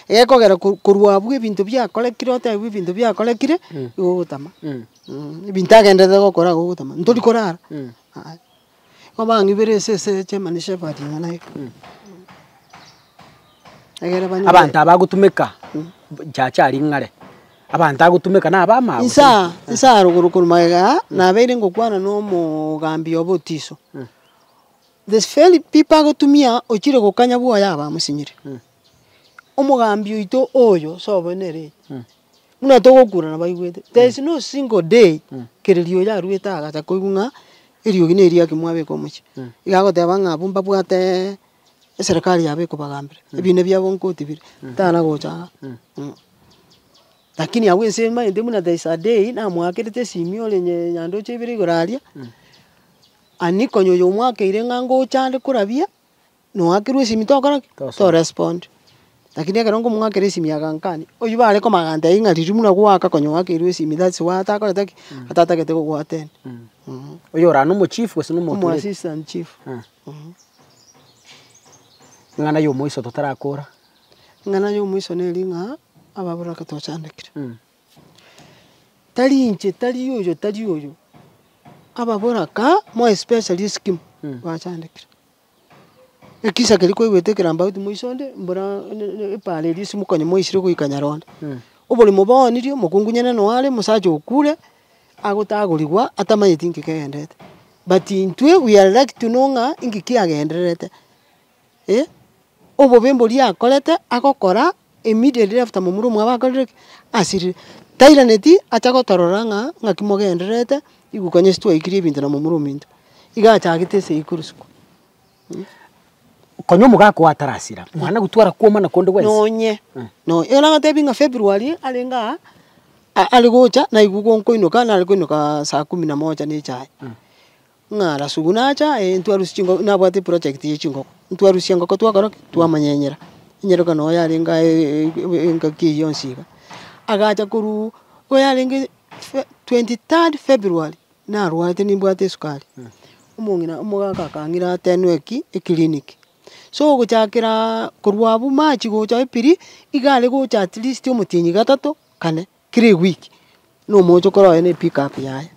Egekogera ko korwa abwo ebinto biakorekire otebiwe ebinto biakorekire, igo ogotama, ebinto agenderete gokora igo ogotama, ntori korara, yaya. Igo bang'ibere ase ase chairman Shepherd ing'ana iga. Egere banyore. Abanto aba agotumeka, chacha aria ng'are, abanto agotumeka na abamabo. Insaa, insaa rogoro korwa magega aa, nabeire ngokwana na omogambi obo Otiso. The very people agotumia ochire gokanya bwoye abamosinyire. Omogambi oito oyo sobo nere, buna togokurana baigwete, there is no single day kereri oyo aruete agacha koigwa ng'a eriogi na eriaki mwabeka omochie. Iga agoteba ng'a abwo mbabwate eserekari yabo ekobagambera, ebina biabo nkoti bire, tana gocha igaa. Lakini abwo ense emanyete buna there is a day namoakerete esimi ore nyandoche ibere igoro aria, ani konya oyo omwakeire ng'a ngocha ande korabia, noakerwa esimi tokora ki? To respond. Lakini ekero nkomoakera esimi agankania, oywo bare komagantebia ng'a riria buna goaka konya oakeirwe esimi that's why atakorete ki? Atatagete gogoattend. Oyo ore na omochief gose na Omo omotureti? assistant chief. Ing'ana ya omoiso totarakora. Ing'ana ya omoiso neri ng'a, ababoraka twachandekire. Tari inche, tari oyo, tari oyo, ababoraka more especially eskimu, bachandekire. Ekisa keria kwaigwete ekerambauti moiso onde, mbora epara eria ase mokonye moisire goika nyaronde. Oboremo boonirie, omokungu nyene noyo are, omosacha okure, agotagorigwa atamanyeti nki kegenderete. But intwe we are like to know ng'a inki kiagendererete eh, obobe mboria akorete, agokora immediately after momura omwabo akorire ki? Asirire. Tairaneti acha gotorora ng'a ng'aki mogendererete, igo konya ase twaikirie ebinto na momura ominto. Iga achagete esegi korwa isiko. Konya omogaka oo atarasira, mwana gotwara kwomana konde gwensi. Nonye, nonye, ekero nagotebi ng'a February arenge aa, are gocha naigwa gonkoinoka nare koinoka saa kumi na moja na echae. Ng'a rasugu nacha eh ntwarusia chingoko nabwate eproject ya chingoko, ntwarusia engoko twakora ki? Twamonyenyera, enyaroka noo yarenge aye engaki eywo yonsi iga. Agacha korwa igo yarenge fe 23rd February, narwarete nimbwate esukari, omong'ina omogaka akang'ira atenwe ki? Eclinic. So gochakeraaa korwa abwo march gocha april, iga are gocha at least omotienyi gatato, kane, kera ewiki, na omochokoro oye na epickup yaye,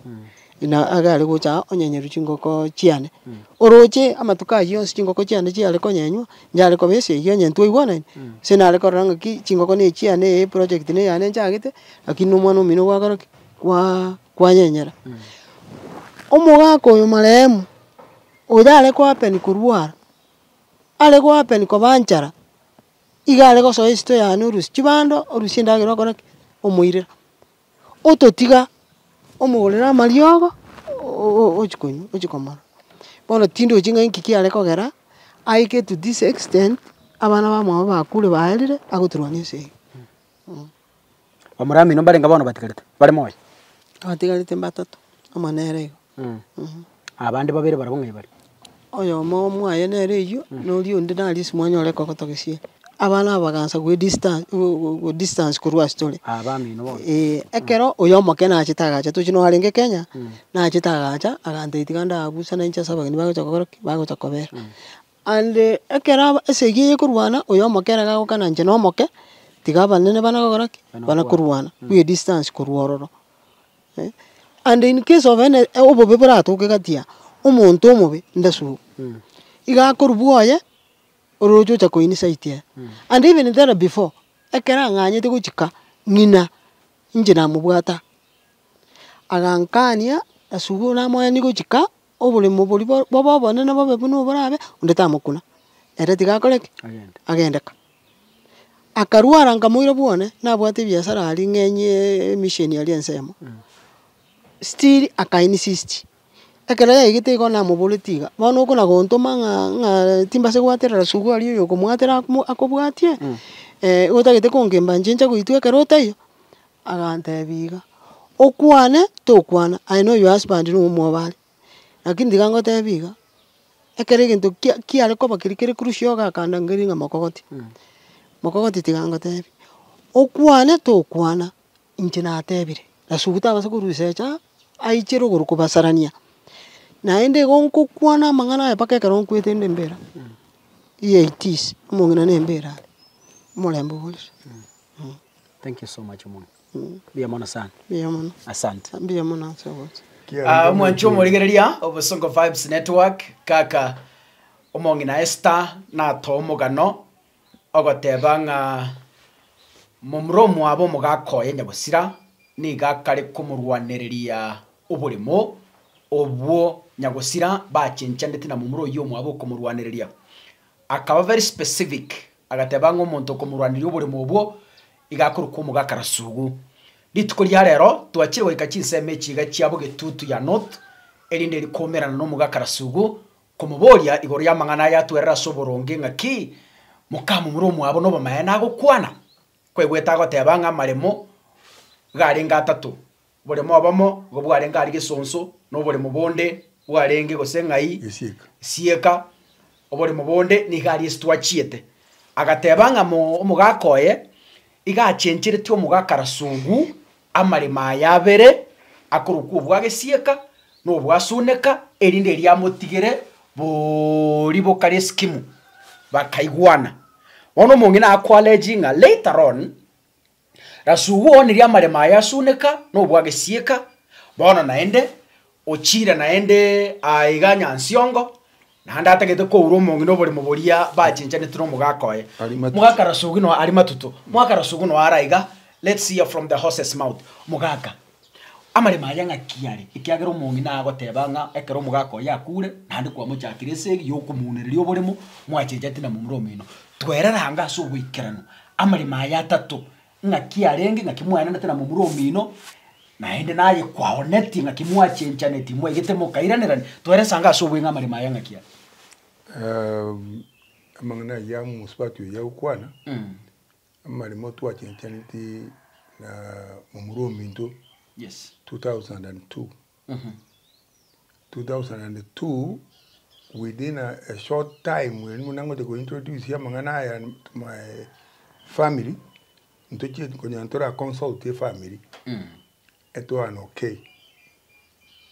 na iga are gocha aa onyenyerwa chingoko chiane. Oroche amatuko aywo onsi chingoko chiane chiare konyenywa, nchare koba esegi onye ntwaigwanaine, ase nare korora ng'aki chingoko na echiane ee eproject na eyane nchagete, lakini na omwana omino gwakora ki? Kwaa kwanyenyera. Omogaka oyo marehemu, oyare kohappen korwara, are kohappen koba nchara, iga are gosoa esito yane orusia chibando, orusia endagera okora ki? Omoirera. Ototiga, omogorere amariogo, ochia konywa, ochia komorora. Bono tindochi ng'a inki kiare kogera, aike to this extent, abana bamwabo bakure baerire, agoturwania esegi. Bamura bamino mbarenge bono batigarete, bare moyo? Abatigarete mbatato, amo nere igo. Abande babere barabwo ng'ai bare? Oyomo mwaye nere eywo, na oria onde naria ase mwanyora ekogoto gesieri. Abana aba bagansa goe distance go distance korwa ase tore. Aa bamino bono. Eeh, ekero oyo omoke nachete agacha tochi noo arenge Kenya, nachete agacha, agantebia tiga ndabusa nainche ase abageni bagocha gokora ki? Bagocha kobera. And ekero aba esegi eye ekorwana, oyo omoke ere gagokana inche na omoke, tiga abanene bana gokora ki? Bana korwana, bwe distance korwa ororo. And in case of any obobe boratoke gati aa, omonto omobe ndasugu, iga akorwa bwoye, oroche ocha koinia side eye. And even there before, ekero ang'anyete gochika ng'ina, inche namobwata, agankania, asubuhi namoenia gochika. Oboremo boria bo bobe obonene bobe buna oborabe, onde tamokuna, ere tiga akore ki? Agende ka. Akarwara nkamoira bwone, nabwate ebiasara aria ng'enye emission aria ensemo, still aka insist, ekero yaigete igo namoboretie iga, bono okona gontoma ng'a ng'a timbasa gwaterera sugu aria oyo okomwatera akomo akobwatie, otagete kongimba inche nche goitwa ekero otaiyo. Agantebia iga, okwane tokwana, aye noyo husband nigo omwoba are, lakini tiga ngotebie iga, ekero egento kia kiare koba keria kere crucial ogakandangeria ng'a mokogoti, mokogoti tiga ngotebie, okwane tokwana, inche natebire, Rasugu tabasa korusecha aa, aichere igoro kobasarania, naende igo nkokwana amang'ana aya mpaka ekero nkwete inde mbera, EATs, omong'ina na embera are, omorembe oborire. Thank you so much omong'ina. Mbuya mono sana. Mbuya mono. Asante. Mbuya mono ase ogocha. Ah, omwanchi omorigereria Obosongo Vibes Network, kaka omong'ina Esther natoa omogano. Ogoteba ng'a momura omwabo omogaka oye nyagosira nigo akare komorwanereria oboremo obwo nyagosira bachenchanete na momura oyio omwabo okomorwanereria. Akaba very specific agateba ng'a omonto okomorwanereria oboremo obwo iga akorokwa omogaka Rasugu. Rituko ria rero twachire goika chinsemo echi iga chia Bogetutu ya North erinde rikoumerana na omogaka Rasugu Komoboria igoro y'amang'ana aya atwerere ase oboronge ng'aki mokamomura omwabo nobomaene agokwana? Kwaigwete agoteba ng'a amaremo iga arenge atato, oboremo obomo igo bwarenge aria gesonso, na oboremo bonde bwarenge gose ng'ai Gesieka. sieka, oboremo bonde nigo aria ase twachiete. Agateba ng'a mo omogaka oye, iga achencheretie omogaka Rasugu amaremo aya abere akorokwa obwa gesieka na obwa suneka, erinde erio amotigere boria bokare eskimu, bakaigwana. Bono omong'ina akoalege ng'a later on, Rasugu oonirie amaremo aya asuneka na obwa gesieka, bono naende ochire naende aiga Nyansiongo, naende atagete koura omong'ina oboremo boria bachenchanete na omogaka oye. Ari matutu. Mogaka Rasugi no ari matutu. Mogaka Rasugi no are aiga, let's hear from the horse's mouth. Mogaka, amaremo aya ng'aki are? Ekiagera omong'ina agoteba ng'a ekero omogaka oye akure, naende kwamochakire esegi ya okomunereria oboremo, mwachencheti na momura omino. Twerere ango ase oboikeranu, amaremo aya atato, ng'aki arenge, ng'aki mwaenanete na momura omino, naende naye kwaonetie ng'aki mwachenchaneti mwaigete mokairanerania, twerese ango ase obweng'e amaremo aya ng'aki are. Amang'ana ayio omosubati oyio agokwana, amaremo twachenchaneti na momura ominto Yes. 2002. 2002 within a short time eri buna ngocha ko introduce amang'ana aya to my family, ntochieti konya ntora consult efamiri, etwane okay.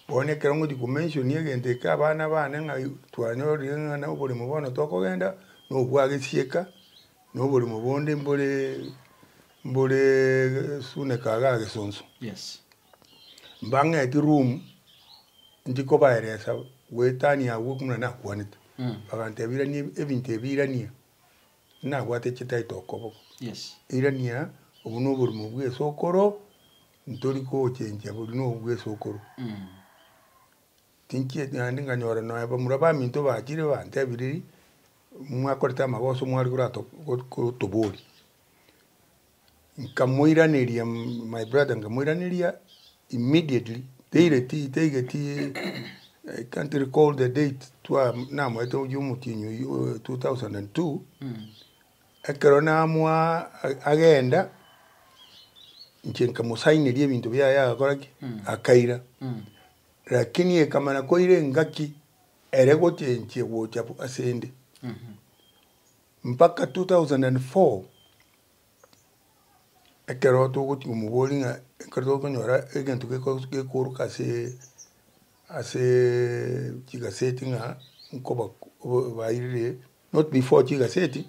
Bono ekero ngochi ko mention egento eke abana bane ng'a twanyorire ng'a na oboremo bono tokogenda, na obwagesieka, na oboremo bonde mbore mbore suneka igaa gesonso. Yes. Mbang'eti room, nchi kobaeresa goetania abwo buna nakwanete. Bagantebia irania ebinto ebi irania, nabwate chititle okoboko. Yes. Irania obwo na oborimo bwa esokoro, ntori gochenchia boria na obwa esokoro. Tinchieti naende nkanyora nonya bamura baminto bachire bantebirie, mwakorete amagoso mware korato kotoboria. Nkamoiraneria my brother nkamoiraneria immediately, teireti teigeti I can't recall the date twa namoete oywo omotienyi oywo 2002, ekero namoa agenda, inche nkamosaineria ebinto biaye agakora ki? Akaira. Lakini ekamana koira engaki ere gochenchia gocha ase 'nde. Mpaka 2004, ekero togochi komoboria ng'a ekero tokonyora egento geko gekoroka ase aseeee chigaseti ng'a nkoba bairire not before chigaseti,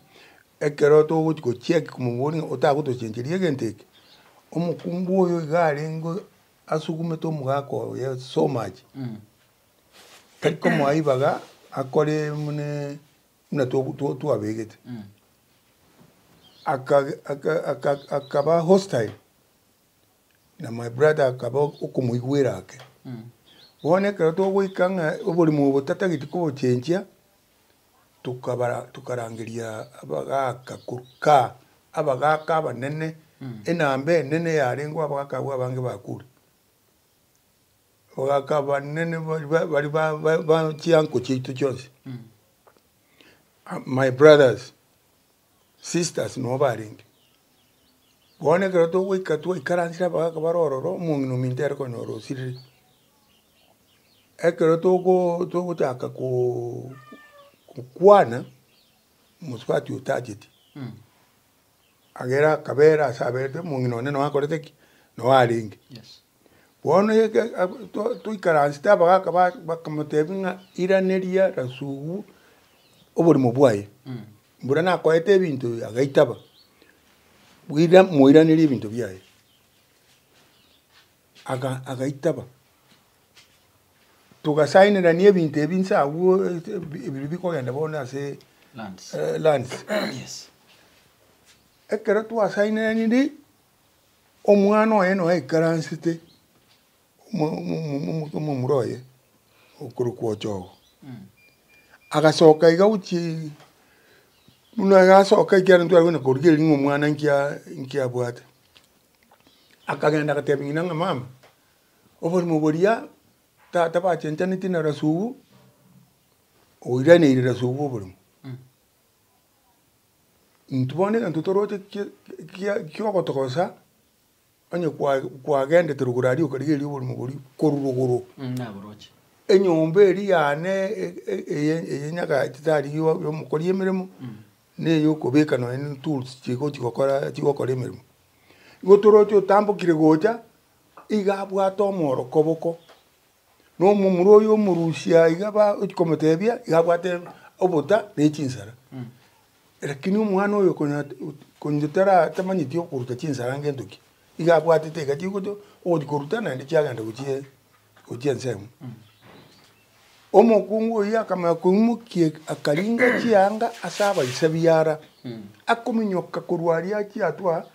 ekero togochi gocheck komoboria ng'a otagotochencheria egento eke, omokungu oyo iga arenge asugumete omogaka oye so much, tari komoa ribaga akore buna buna twabegete, akaba hostile na my brother akaba okomoigwera ake. Bono ekero togoika ng'a oborimo obo tatageti kobochenchia, tokabara tokarangeria abagaka korwa kaa, abagaka abanene, enamba enene yarengeo abagaka abwo abange bakure. Abagaka abanene baria baria ba ba chianko chiaito chionsi, my brothers, sisters noo barenge. Bono ekero togoika twaikaransire abagaka bare ororo, omong'ina ominto ere konyora osirire. Ekero togo togochaka koo kokwana, omosubati otacheti, agere akabera ase aberete, omong'ina one noo akorete ki? Noo arenge. Bono toikaransete abagaka bakamotebia ng'a iraneria Rasugu oborimo bwaye, mbura nakoete ebinto ebi agaitaba, bwira moiranerie ebinto biaye. Aga agaitaba, togasainerania ebinto ebi inse abwo ebi bikogenda bono ase Lands. lands. Yes. Ekero twasainanire, omwana oye noyo aikaransete, omomura oye, okorokwa Ochogo. Agasoka iga gochia buna iga asoka ekiagera ntware konya korigereria ng'a omwana nki nki abwate. Akagenda agatebia ng'ina ng'a mama, oborimo boria tata bachenchanetie na Rasugu, oiraneire Rasugu oborimo. Intwe bono egento toroche kia kiogotogosa, onye kwa kwagendete rogoro aria okarigereria oborimo boria korwa rogoro, Naboroche. enyomba eria yane eye eye nyagachi tari ya omokoria emeremo, na eye okobeka nonye ne tools chigochi gokora chigokora emeremo. Igo toroche otambokire gocha, iga abwate omoro koboko, na omomura oyo omorusia iga ba ochi komotebia, iga abwate obota na echinsara. Lakini omwana oyo konya konya tara tamanyeti okoruta chinsara ngento ki, iga abwatete iga chigocha ogochi koruta naende chiagenda gochia gochia ensemo. Omokungu oyio akamanya koimokia akaringa chianga ase abaisa biara, akominyoka korwa aria achia atwa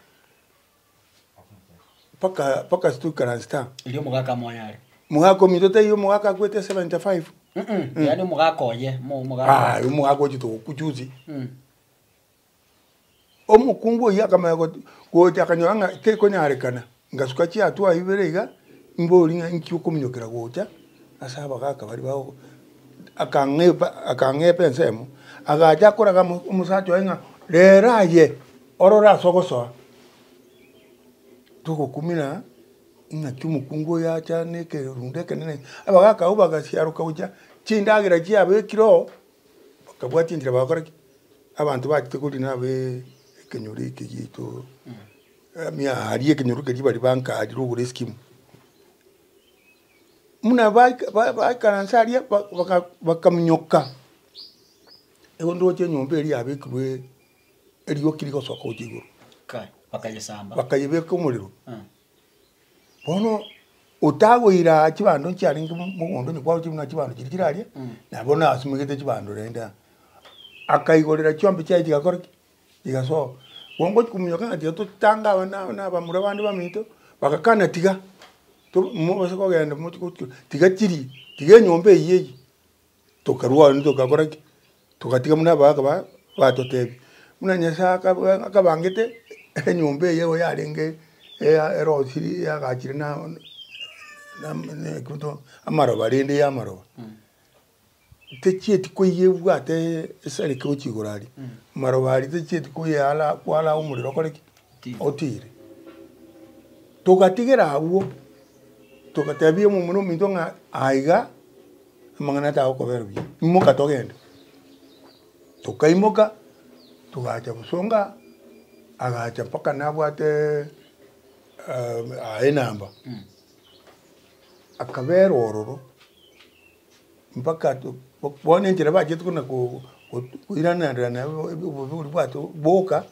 mpaka mpaka ase toikaransete aa. Erio omogaka moyo are. Omogaka ominto taiyo omogaka akwete 75. Yaani omogaka oye, mo- omogaka Aye omogaka ochete gokwa juzi. Omokungu oyio akamanya gocha akanyora ng'a tekonyarekana, ngasuka chiatua ibere iga, mbori ng'a inki okominyokera gocha, ase abagaka baria bago akang'epa akang'epa ensemo, agacha akoraga mo omosacha oye ng'a rero aye, orore ase ogosoa. Togokumina ng'aki omokungu oyo acha na ekerundo ekenene, abagaka abwo bagasiaroka gocha, chindagera chiabekire oo, bakabwatia enchera bagokora ki? Abanto bachete korina abe ekenyoro eke giaito aria ekenyoro keria baria banka aria rogoro eskimu. Buna baika baikaransa aria bakaminyoka, igo ndoche enyomba eria yabekirwe erioki rigosoka gochia igoro. Kai, bakayesamba. Bakayebeka omorero. Bono otagoira chibando nchiarenge mogondo onye kwaroche buna chibando chiria chire aria, nabo nasumegete chibando rende aa. Akaigorera chiombe chiaye chigakora ki? Chigasoa. Bono ngochi kominyoka ng'a tiga totange aba na na abamura bande baminto, bagakana tiga, to mobase kogenda mochi gochi tiga chirie, tiga enyomba eywo eyie. Tokarwa aroro togakora ki? Togatiga buna abagaka ba batotebia. Buna Nyasaye akaba akabangete, enyomba eye igo yarenge eya erosiri yagachire na amaroba rende ya amaroba. Techieti koiywa ebwate esareke gochia igoro aria, amaroba aria techieti koyara kwara omorero okore ki? Otire. Togatigera abwo, togatebia omomura ominto ng'a aiga. Amang'ana tagokobera buya, imoka togende. Tokaimoka, togacha bosonga, agacha mpaka nabwate aye enamba, akabera ororo mpaka to bono enchera bachete kona ko koiranerana obobe boria bwato boka,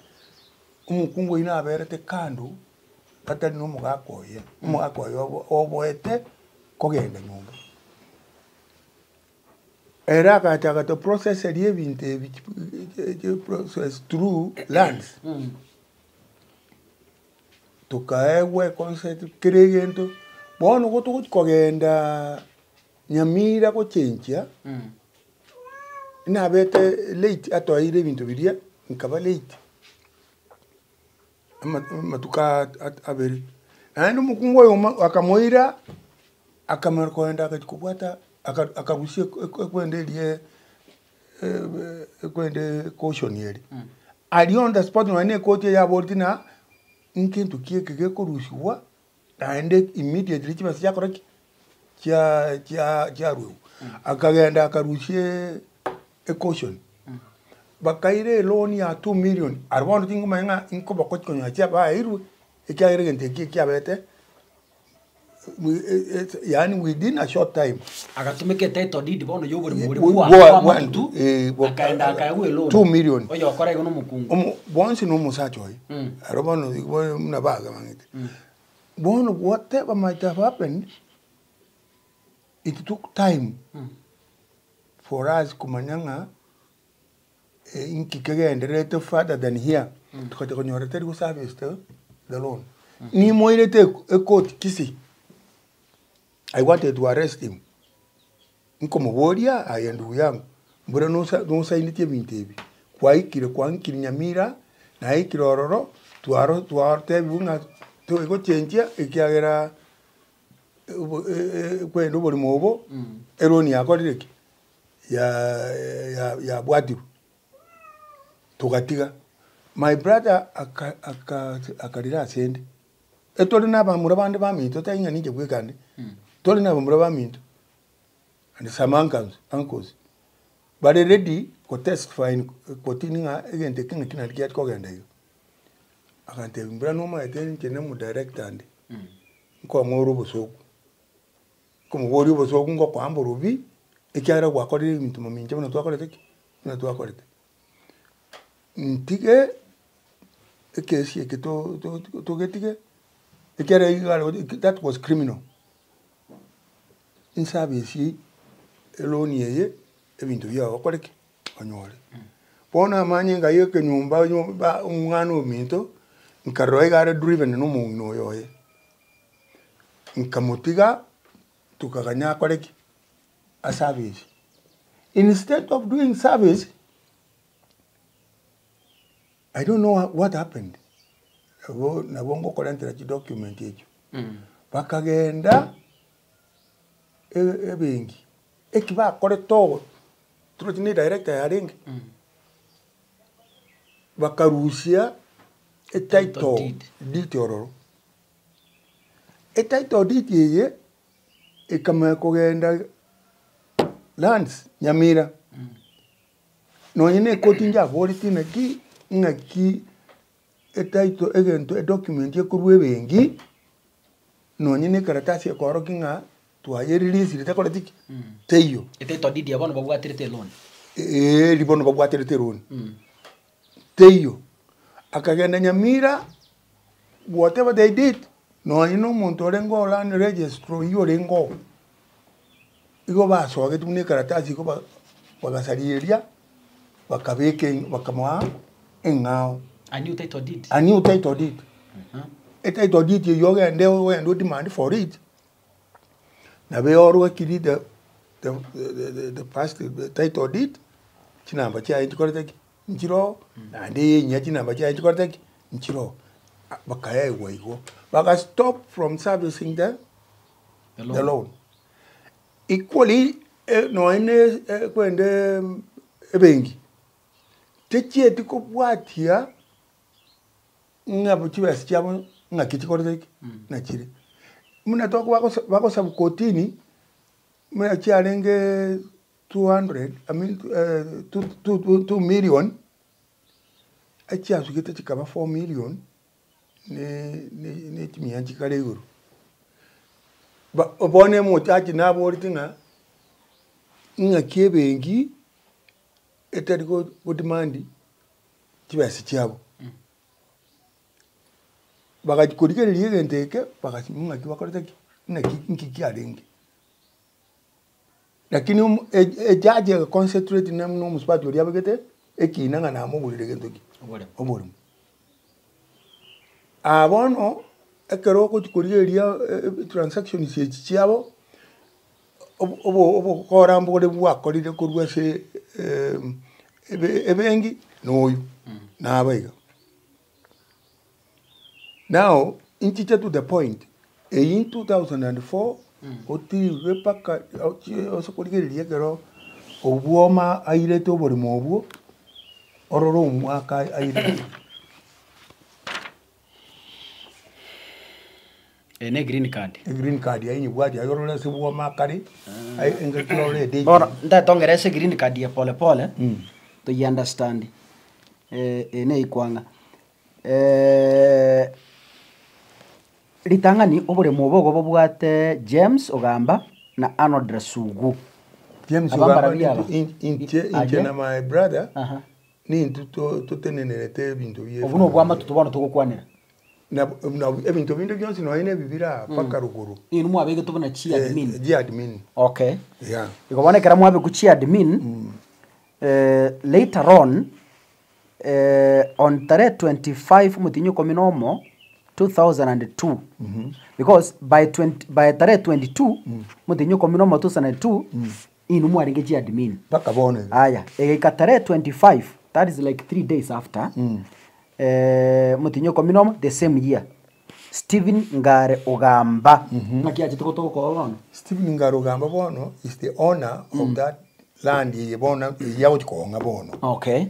omokungu oyio naberete kando, atari na omogaka oye, omogaka oye oboete. kogenda nyomba. Ere agacha agatoprocesseria ebinto ebi process through lands, tokaegwa econsent kera egento, bono igo togochi kogendaa Nyamira gochenchia, nabete late atoeire ebinto biria, nkaba late. Amatuko abere, naende omokungu oyomo akamoira, akamanya kogenda agachia kobwata akarusia ekwenda eria ekwenda ecaution eria. Aria on the spot nonya na ekoti eye yaboretie ng'a nkento ki eke gekorusiwa naende immediately chibesa chiakora ki? Chia chia chiaruegwa. Akagenda akarusia ecaution, bakaira eloan ya 2 million, aria bono tingomanya ng'a nkoba konyora chiabaeirwe, ekiagera egento ekio ekiabete yaani within a short time. Agatumeka etitle deed bono ya oboremo boria bwa bwa amatutu, akaenda akaegwa eloan. 2 million. Oyokora igo na omokungu. Bonsi na omosacha oye, aro bono buna bagamang'ete. Bono whatever might have happened, it took time for us komanya ng'a inki kegendererete further than here. Togacha konyora tari go service the the loan. Nimoirete ecourt Kisii, I wanted to arrest him, nkomoboria aye ndugu yangu, mbura nosa nosaineti ebinto ebi, kwaikire kwankire Nyamira, naikire ororo, twaro twatebiwu ng'a toigochenchia ekiagera obo kwenda oborimo obo, eloan yakorire ki? Yabwatirwe, togatiga. My brother aka aka akarira asende, etore na abamura bande baminto tari ng'a ninche bweka ande, tore na abamura baminto and some uncles uncles, bare ready go testify in kotini ng'a egento eke ng'aki naende kiachia kogenda iga. Agantebia mbura nomaete inche na omodirector ande, nkong'ora obosoku. Nkomoboria obosoku ngokoa mborobi, ekiagera gwakorire ebinto mamincha buna twakorete ki? Buna twakorete. Ntige ekesi eke to- to- togetige, ekiagera iga are that was criminal. Insabisie eloni eye, ebinto biago okore ki? Onyore. Bono amanyinga ya ekenyomba nyomba omwana ominto, nkarora iga are driven na omong'ina oyo oye. Nkamotiga, tokaganya akore ki? Aservice. Instead of doing service, I don't know what happened, nabo nabo ngokorentera chidocument echio. Bakagenda e- ebenki, eki bakorete ogo, torochi ne director yarenge, bakarusia etitle deed. deed ororo. Etitle deed eye, ekamanya kogenda lands Nyamira, nonye na ekoti njaboretie naki ng'aki etitle egento edocument ekorwa ebenki, nonye na ekaratasi ekorokia ng'a twayerilisire tekoreti ki? Teiyo. Etitle deed eye bono babwaterete eloni. Eeh eria bono babwaterete eloni, teiyo. Akagenda Nyamira. Whatever they did, nonye na omonto orenge o land registrar oyio orenge oo, igo basogetie buna ekaratasi igo ba bagasaria eria, bakabeka eng bakamoa eng'ao. A new title deed. A new title deed. Etitle deed eywo ogende ogende odemand for it, nabo eorwekiri the the the the first title deed, chinamba chiaye nchikorete ki? Nchiroo, naende eye enyia chinamba chiaye nchikorete ki? Nchiroo. Bakaegwa igo, baga stop from servicing the the loan. Equally, nonye na kwende ebenki, techieti kobwatia ng'a chibesa chiabo ng'aki chikorete ki? Nachire. Buna tokoba bagosabu kotini, buna chiarenge 200, I mean 2 million, echiasugete chikaba 4 million, ne chimia chikare igoro. Bono omochachi naboreti ng'a, ng'aki ebenki etari go demand chibesa chiabo. Bagachia korigereria egento eke, bagasimwa ng'aki bakorete ki? Naki nki kiarenge. Lakini omo ejaji ega concentrate na buna omosubati oria abegete ekina ng'a namogorire gento ki? Oboremo. Oboremo. Aa bono, ekero ogochi korigereria transactions echi chiabo, obo obo obokora mbore bwakorire korwa ase ebenki na oyo, naba iga. Now, inchiche to the point, eyio in 2004, otigwe mpaka ochie ase korigereria ekero obwoma airete oboremo obwo, orore omwaka airete. Eye ne green card. Egreen card aye nyebwati aye orore ase bwoma akare, aye engaki orore edate. Bono ntatongere ase green card eye pole pole, toyi understand eye neikwang'a. Ritang'ani oboremo obo igo bobwate James Ogamba na Arnold Rasugu. James Aba Ogamba mbarabwo aba. inche inche Aye. na my brother, Aha. nintwe to- totenenerete ebinto bie Obwo nobwamatutu bono togokwanera. Nabo nabo ebinto binde bionsi nonya na ebibira mpaka rogoro. Inwe mwabegetwe buna chiadmin. Chiadmin. Okay. Yeah. Igo bono ekero mwabekwa chiadmin, later on. On tarehe 25 omotienyi ikomi na omo 2002, because by 20 by tarehe 22 omotienyi ikomi na omo 2002, inwe mwarenge chiadmin. Mpaka bono iga. Aya, egaika tarehe 25, that is like 3 days after, omotienyi ikomi na omo the same year, Stephen Ngare Ogamba, Naki achete gotoka oo bono? Stephen Ngare Ogamba bono is the owner of that land eye bono eyia agochi koong'a bono. Okay.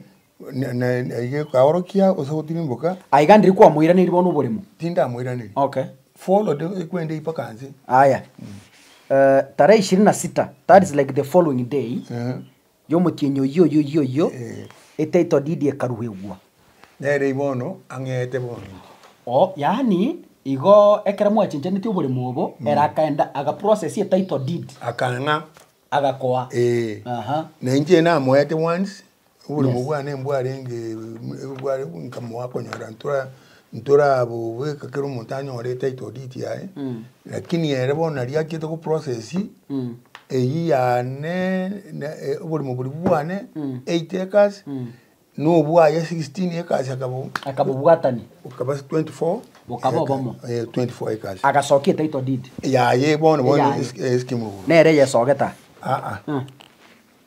Na na na ekaorokia gose gotirimboka. Aiga ndiri kwamoiraneiri bono oboremo? Tindamoiraneria. Okay. Follow de ekwende mpaka nse. Aya. Tarehe ishirini na sita, that is like the following day, yomotienyi oyio oyio oyio oyio, etitle deed ekaruegwa. Nere bono ang'eete bono inche. Oo, yaani igo ekero mwachenchanetie oboremo obo, ere akaenda agaprocess etitle deed. Akang'a. Agakoa. Ee. Aha. Na inche namoete once, oboremo Yes. bwane mbwarenge bware nkamoa konyora ntora ntorabobeka kera omonto anyore etitle deed yaye, lakini ere bono naria achiete goprocess, eywo yane na oboremo boria bwane, 8 acres, na obwaye 16 acres akabo Akabobwatania. Bokaba 24 Bokaba obomo. Eh, 24 acres. Agasokia etitle deed. Yaye bono bono Eyaye. esike morogoro. Nere yesogeta. Aa.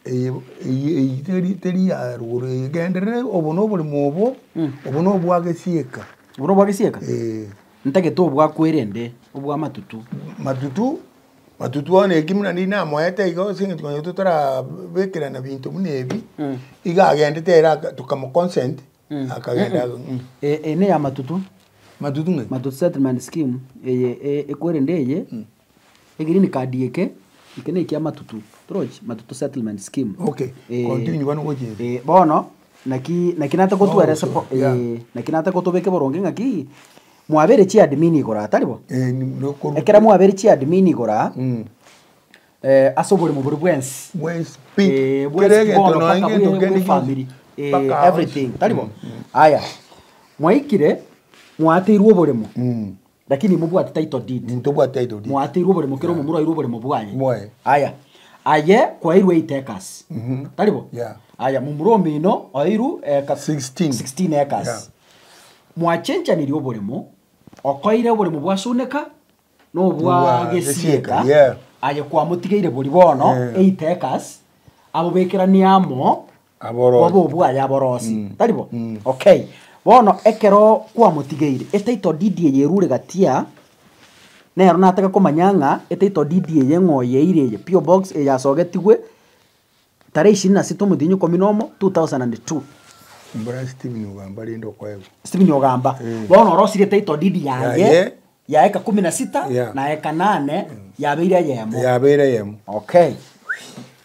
Eye eye eye teri teri ya rogoro eye genderere obo na oboremo obo, obo na obwa gesieka. Obo na obwa gesieka? Eh. Ntagete obwakwerende, obwa matutu. Matutu, matutu bono eki buna riria namoete igo ase eng'encho konya totarabekerana binto buna ebi, iga agendete ere aka tokamo consent, akagenda Eye neya matutu. Matutu ng'ai? Matutu settlement scheme, eye ekwerende eye, egreen card eke, eke na ekia matutu, torochi? Matutu settlement scheme. Okay, continue bono gochia inse. Bono, naki naki nate gotweresa Oh, so, yeah. naki nate gotobeke boronge ng'aki, mwabeire chiadmin igoro aa, tari bo? Eh, ni- Ekero mwabeire chiadmin igoro aa, ase oboremo boria bwensi, Bwensi pi. Eh, Kera bwensi egento bono nonya mpaka egento bwe kende bwe gionsi, family, mpaka everything, tari bo? Aya, mwaikire, mwateirwe oboremo, lakini mobwate title deed. Ntobwate title deed. Mwateirwe oboremo kera omomura oirwe oboremo bwaye. Bwaye. Aya, aye kwairwe 8 acres, tari bo? Yeah. Aya, momura omino oirwe eka 16. 16 acres. Yeah. Mwachenchaniri oboremo, okoire oboremo bwa Suneka, na obwa Obwa Gesieka, Gesieka, yeah. aye kwamotigeire boria bono Yeah. 8 acres, abobekeranie amo, Aborosi. bobe obwaye aborosi, tari bo? Okay, bono ekero kwamotigeire, etitle deed eye erure gatia, nero nataka komanya ng'a etitle deed eye ng'o oyeire eye, PO Box eye yasogetigwe tarehe ishirini na sita omotienyi ikomi na omo 2002. Mbora Stephen Ogamba rende okoegwa. Stephen Ogamba. Eh. Bono orosirie title deed yaye Yaye. ya eka kumi na sita Yeah. na eka nane yabeire eyemo. Yabeire eyemo. Okay.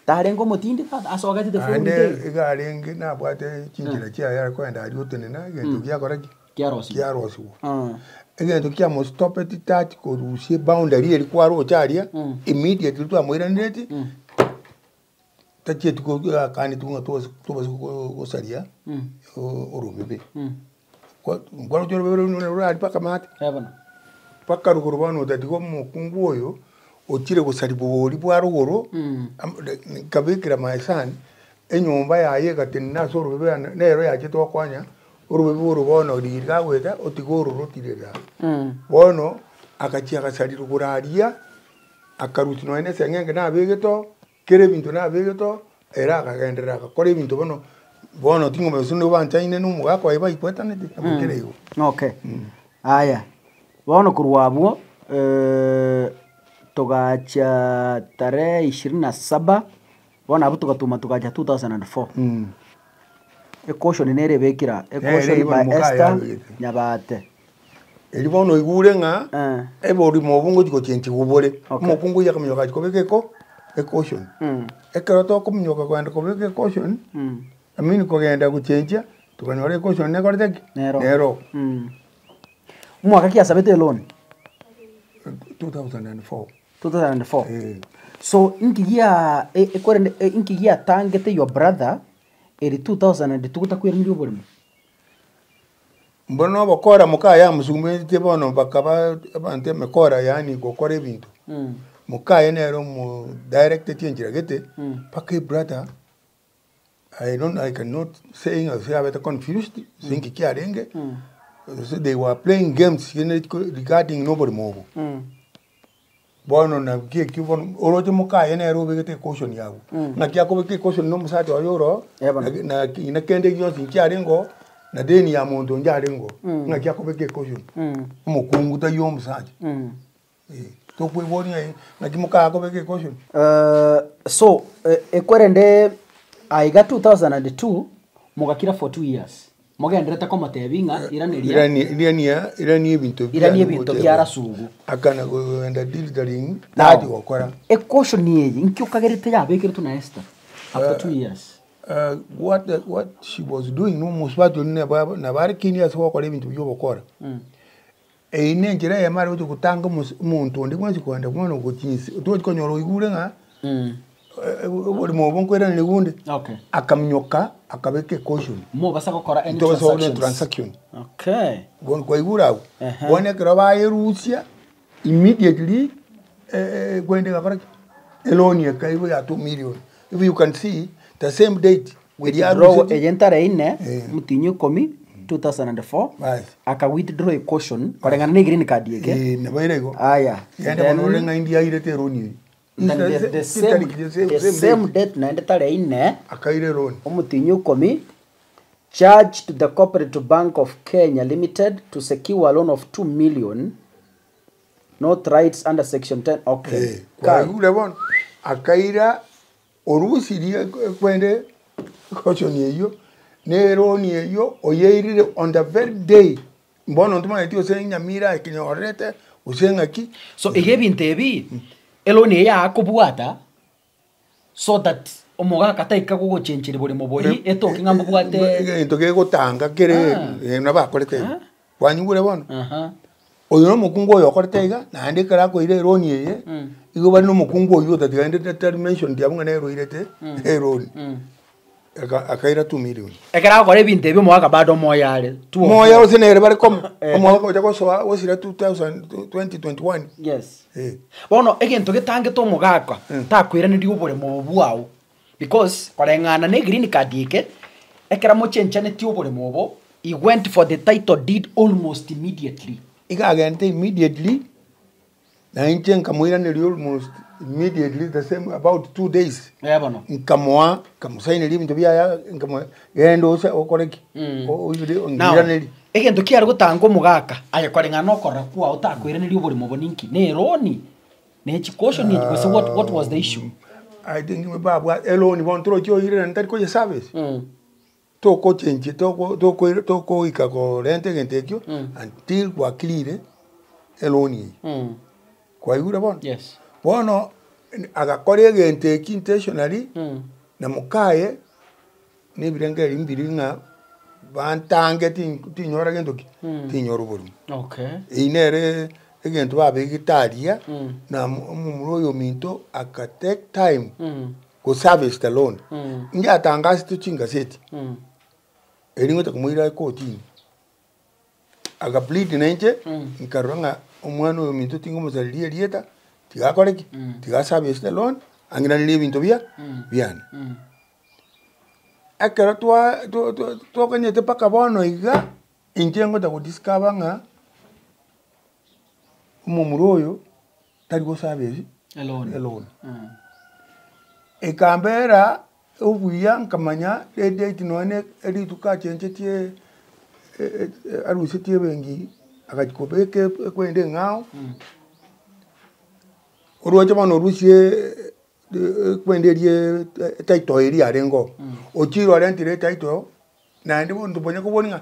Tarenge omotindi tata asogete the following Naende day. iga arenge nabwate chinchera chiaye are kogenda aria otenena egento giakora ki? Kiarosigwa. Kiarosigwa. Ah. Egento kiamostopeti tachi korusia eboundary eria kwaroche aria, immediately twamoiranereti, tachieti ko akaneti ng'a tobase tobase gosaria orobebe. Kwa nkwaroche orobebe rore rorari mpaka maate. Eh bono. Mpaka rogoro bono otatiga omokungu oyo, ochire gosaria boria bwa rogoro, nkabekera my son, enyomba yaye egatenena ase orobebe ande nero yachete gokonya, orobebe oro bono riria gagoeta, otiga ororo otirere aa. Bono, agachia agasaria rogoro aria, akarusia nonye na eseng'enge nabegete oo, kera ebinto nabegete oo, ere akagenderera agakora ebinto bono, bono ting'ombe gose nigo banchaine na omogaka oye baikwetaneti, nabo kera igo. Okay. Aya, bono korwa abwo, togacha tarehe ishirini na saba, bono abwo togatuma togacha 2004. Ecaution nere ebekire aa, Nere ecaution igo by mokaye Esther abegete. Nyabate. Erio bono oigure ng'a Eh. eborimo obo ngochi gochenchigwa bore, Okay. omokungu oyio akaminyoka agachia kobeka eko ecaution. Ekero tokominyoka kogenda kobeka ecaution, I mean kogenda gochenchia, tokanyora ecaution nekorete ki? Nero. Nero. Omwaka ki asabete eloan? 2004. 2004. Eh. So inki gia ekorende inki giatangete your brother eri 2002 gotakweraneria oboremo? Mbono nobokora mokaye amosugumetie bono bakaba abanto emekora yaani gokora ebinto. Mokaye nere omo directetie enchera gete, mpaka ebrother. I don't I cannot say ng'a gose abete confused, gose inki kiarenge, gose they were playing games regarding na oboremo obo. Bono naki ekio bono oroche mokaye nere obegete ecaution yago, ng'aki akobeka ecaution na omosacha oye oro Eh bono. na ki na kende gionsi nkiarenge oo, na deni ya monto onde arenge oo, ng'aki akobeka ecaution. Omokungu taiyo omosacha, eh, tokoiboria ng'a ng'aki mokaye akobeka ecaution. So, ekwerende aiga 2002 mogakira for 2 years. Mogenderete komotebia ng'a iraneria. Irania irania irania ebinto Irania biane ebinto gocha bia igoro. Rasugu. Akana kogenda digitalling Now, tachi gokora. ecaution eye inki okagerete yabekeretwe na Esther after 2 years? What the what she was doing na omosubati oria nabo nabo are keen ase gokora ebinto bia obokora. Eyio na enchera eyemo are gocha gotanga omosi omonto onde bwensi kogenda bono gochinsi tochi konyora oigure ng'a oborimo obo nkoiraneria bonde. Okay. Akaminyoka akabeka ecaution. Mobasa gokora any Ntobasa gokora transactions. transaction. Okay. Bono kwaigure abwo, Ehe. bono ekero bayerusia immediately kwende egakora ki? Eloan ekairwa ya 2 million. If you can see the same date eria Withdraw aruseti eye ntare ine Eh. motinyi ikomi 2004 Basi. aka withdraw a caution koreng'ana na green card eke. Eh, nabo ere igo. Aya. Genda bono ore ng'a indi airete eloan eyio. Then the same date naende tare ine Akaira eloan. omotinyi ikomi charge to the Cooperative Bank of Kenya Limited to secure a loan of 2 million not rights under section 10. Okay. Eh, Kai. kwaigure bono akaira orusirie kwende caution eyio na eloan eyio oyeirire on the very day bono ntomanyeti gose Nyamira akenyorete gose ng'aki. So iga ebinto ebi eloan eye yakobwata so that omogaka taika gogochencheria boremo bori etoke ng'a mbobwate Egento gegotanga kere Ah. nabo akorete igo. Kwanyigure bono? Aha. Oyo na omokungu oyo okorete iga, naende ekero akoira eloan eye, igo bare na omokungu oywo otatiga naende tari mentioned abwo ng'a nere oirete eloan. Akaira 2 million. Ekero agokora ebinto ebi omogaka bado omoyo are two of Moyo four. ase nere bare komo, omogaka ocha gosoa gosira 2021. Yes. Eh. Bono egento getangete omogaka takoiraneria oboremo obo bwao because koreng'ana na egreen card eke, ekero mochenchanetie oboremo obo, he went for the title deed almost immediately. Iga agente immediately, na inche nkamoiraneria almost immediately the same about 2 days. Eh bono. Nkamoa, nkamosaineria ebinto biaye, nkamoa genda ose okore ki? Oire Now, ongiranerie. Egento kiare gotanga omogaka aye koreng'ana na okorora kwao takoiraneria oboremo obo ninki? Na eloan, na echicaution echi gose what was the issue? I think babwa eloan bono torochi oirerani tari koye service. Tokochenchia toko toko tokoika korenta egento ekio until gwakirire eloan eyio. Kwaigure bono? Yes. Bono agakora egento eki intentionally na mokaye na ebirengererio mbiri ng'a bantange tinyora gento ki? Tinyora oborimo. Eyio nere egento babegete aria na omomura oyo ominto aka take time go service the loan. Inyatangasete chingaseti eri ngocha komoira ekotini. Aga plead na inche nkarora ng'a omwana oyo ominto tingomosareria erieta tiga akore ki? Tiga aservice the loan ang'iranerie ebinto bia biane. Ekero twa twakonyete mpaka bono iga, inche ngocha go discover ng'a omomura oyo tari go service Eloan. Eloan. Ekambera obuya nkamanya edate nonye rituko achenchetie arusetie ebenki agachia kobeka ekwenda eng'ao, oroche bono orusie ekwenda eria etitle eria yarenge oo, ochire orentire etitle naende bono tokonya kobori ng'a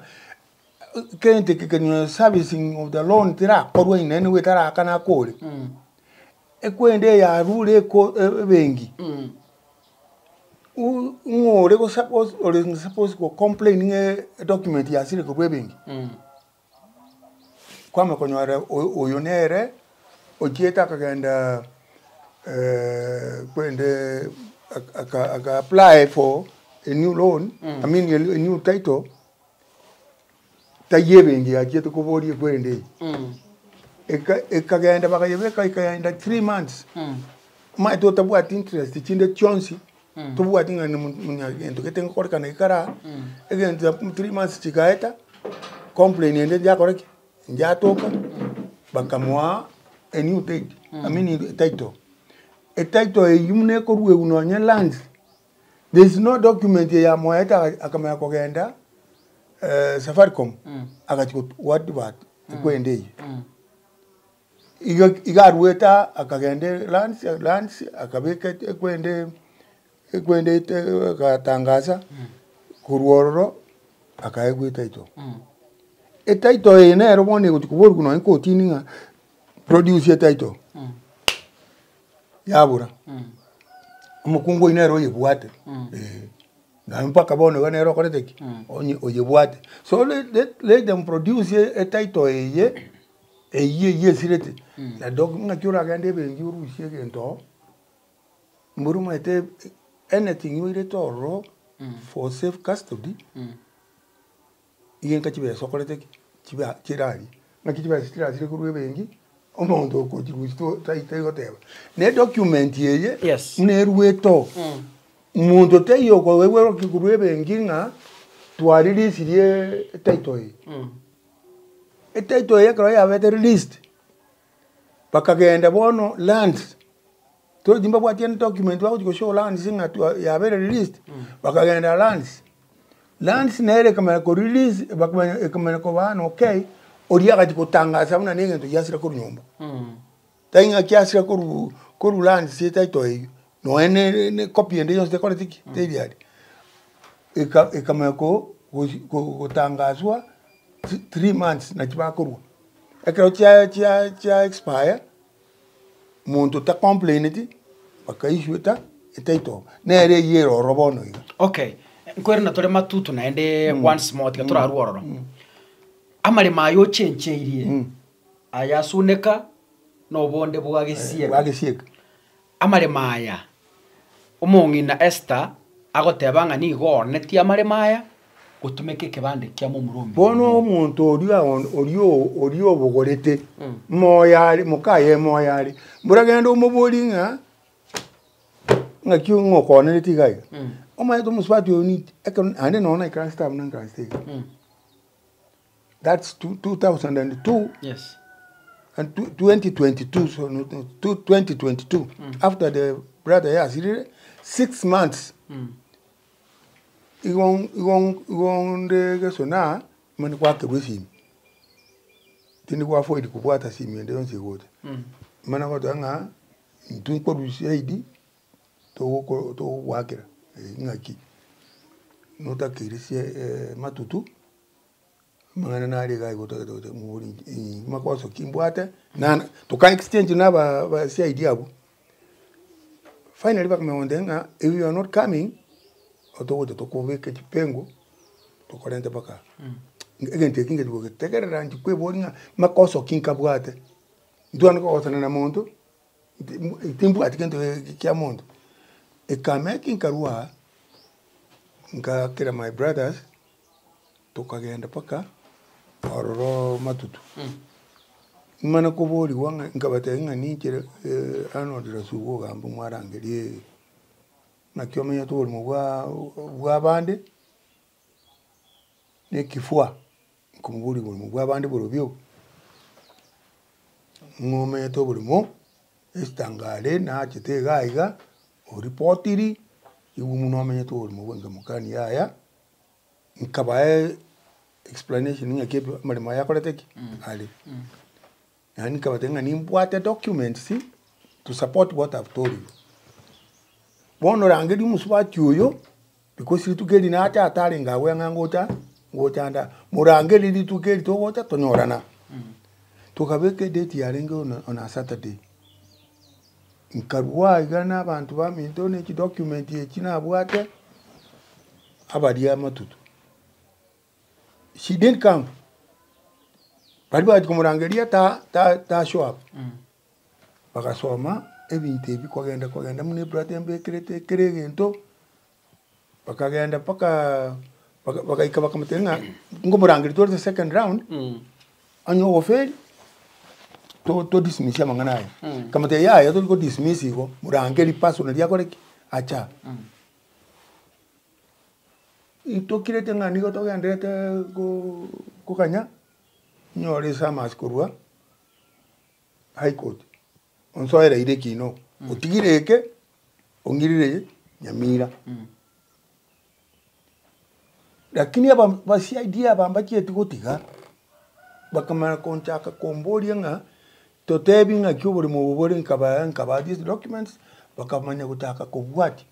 kente eke kenywa servicing of the loan terakorwa inene nigo etarakana akore. Ekwenda eye yarure eko ebenki, ng'o ore go suppose ore suppose go complain ng'a edocument yasire korwa ebenki. Kwamanya konyora oyo nere ochiete akagenda kwende aka apply for a new loan, I mean a new title, taiyo ebenki yachiete koboria ekwenda eye. Ekagenda bakayebeka ekaenda 3 months, omanyete otabwati interest chinde chionsi. Tobwati ng'a nonya gento gete ngekorekana gekare aa, egento 3 months chigaeta, complain ende yakora ki? Yatoka, bakamoa a new date, I mean title. Etitle eywo buna ekoruegwa nonye lands, there is no document eye yamoete akamanya kogenda Safaricom, agachia go advert ekwende eywo. Iga iga aruete aa akagenda lands lands akabeka ekwende ekwende ete agatangasa, korwa ororo akaegwa etitle. Etitle eye nero bono egochi koborigwa nonye kotini ng'a produce etitle, yabura. Omokungu oywo nere oyebwate eh, naye mpaka bono iga nere okorete ki? Onye oyebwate. So let let let them produce etitle eye, eywo eywo esirete, na dog ng'aki oragende ebenki orusie egento oo, mbori omanyete anything oirete ororo for safe custody, iga chibesa okorete ki? Chiba chiraria. Ng'aki chibesa chirasire korwa ebenki, omonto okochirusia to tai taigoteba. Na edocument eye, Yes. buna erwete oo, monto taiyo okoegwa korwa ebenki ng'a twarelisirie etitle eye. Etitle eye ekero yabete released, bakagenda bono lands, torochi mbabwati any document bagochi goshow lands ng'a twa yabere released, bakagenda lands, lands nere ekamanya ko release bakamanya ekamanya kobaa na okay, oria agachi gotangasa buna na egento giasira korwa nyomba. Tari ng'a kiasira korwa korwa lands etitle eywo, nonye na na ecopy ende yonsi tekoreti ki? Teri aria. Eka ekamanya ko gosi gotangaswa 3 months nachi bakorwa. Ekero chia chia chia expire, monto ta complaineti, baka issue eta etitle, nere eywo ere ororo bono iga. Okay, nkoirana tore matutu naende once more tiga torarwe ororo. Amaremo aya ochencheirie, aya asuneka na obonde bwa gesieka. Bwa gesieka. Amaremo aya, omong'ina Esther agoteba ng'a nigo oonetie amaremo aya gotumeka ekebande kia momura omino. Bono omonto oria oria oria obogorete, moyo are, mokaye moyo are, mboragende omoborie ng'a ng'aki ng'a okoonereti iga iga. Omanyete omosubati oyo ni ekero naende nonye naikaransete abwo naikaransete iga. That's 2002 Yes. and 2022 so no, no, 2022 after the brother yasirire 6 months igo igo igo nde gesona mani gwakerwa esimi tindi gwa afford kobwata simi ende yonsi egocha mana goteba ng'a intwe nkorusia ID togoko togogoakera ng'aki notakeire sie matutu. Amang'ana nare iga igotagete gocha mobori makoso ki mbwate, nana toka exchange na aba aba CID abwo. Finally bakamanya gontebia ng'a if you are not coming, otogocha tokobeke chipengo, tokorente mpaka aa. Egento eki ngechi gogetegerera inche kweboria ng'a makoso ki nkabwate, ntwane kogosana na monto, timbwati gento kia monto. Ekameki nkarwa aa, nkaakera my brothers. Tokagenda mpaka ororo matutu. Nimanye koborigwa ng'a nkabatebia ng'a ninche Arnold Rasugu ogamba mwarangeria ee. Naki omenyete oborimo bwa bwa abande, na ekifua, nkomoboria oborimo bwa abande borobio obo. Ng'a omenyete oborimo, esitangare nachete iga iga, oripotiri, igo buna omenyete oborimo bwa nkamokania yaya. Nkabae explanation ng'aki ebi amaremo aya akorete ki? Are. Naende nkabatebia ng'a nimbwate documents to support what I've told you. Bono rangeria omosubati oyo, because rituko eri nacha atarenge agwo ng'a ngocha ngocha nda, morangerie rituko eri togocha tonyorana. Tokabeka edate yarenge on a on a Saturday, nkarwa iga na abanto baminto ne chidocument echi nabwate. Abaria amatutu. She didn't come. Baria bagachia komorangeria ta ta ta show up. Bagasoma ebinto ebi kogenda kogenda buna ebrata embekerete kera egento, bakagenda mpaka baka bagaika bakamotebia ng'a nkomorangeria tore the second round, onye ogoferi to to dismiss amang'ana aya. Akamotebia yaya tori ko dismiss igo, morangerie personally akore ki? Ache aa. Intokirete ng'a nigo togenderete ko koganya, nyore esummons korwa high court, onsoereire ekina oko, otigire eke, ong'irire Nyamira. Lakini aba ba CID aba mbachieti gotiga, bakamanya konchaka komboria ng'a totebi ng'aki oboremo obo bore nkabaa nkabaa these documents, bakamanya gochaka kobwatia.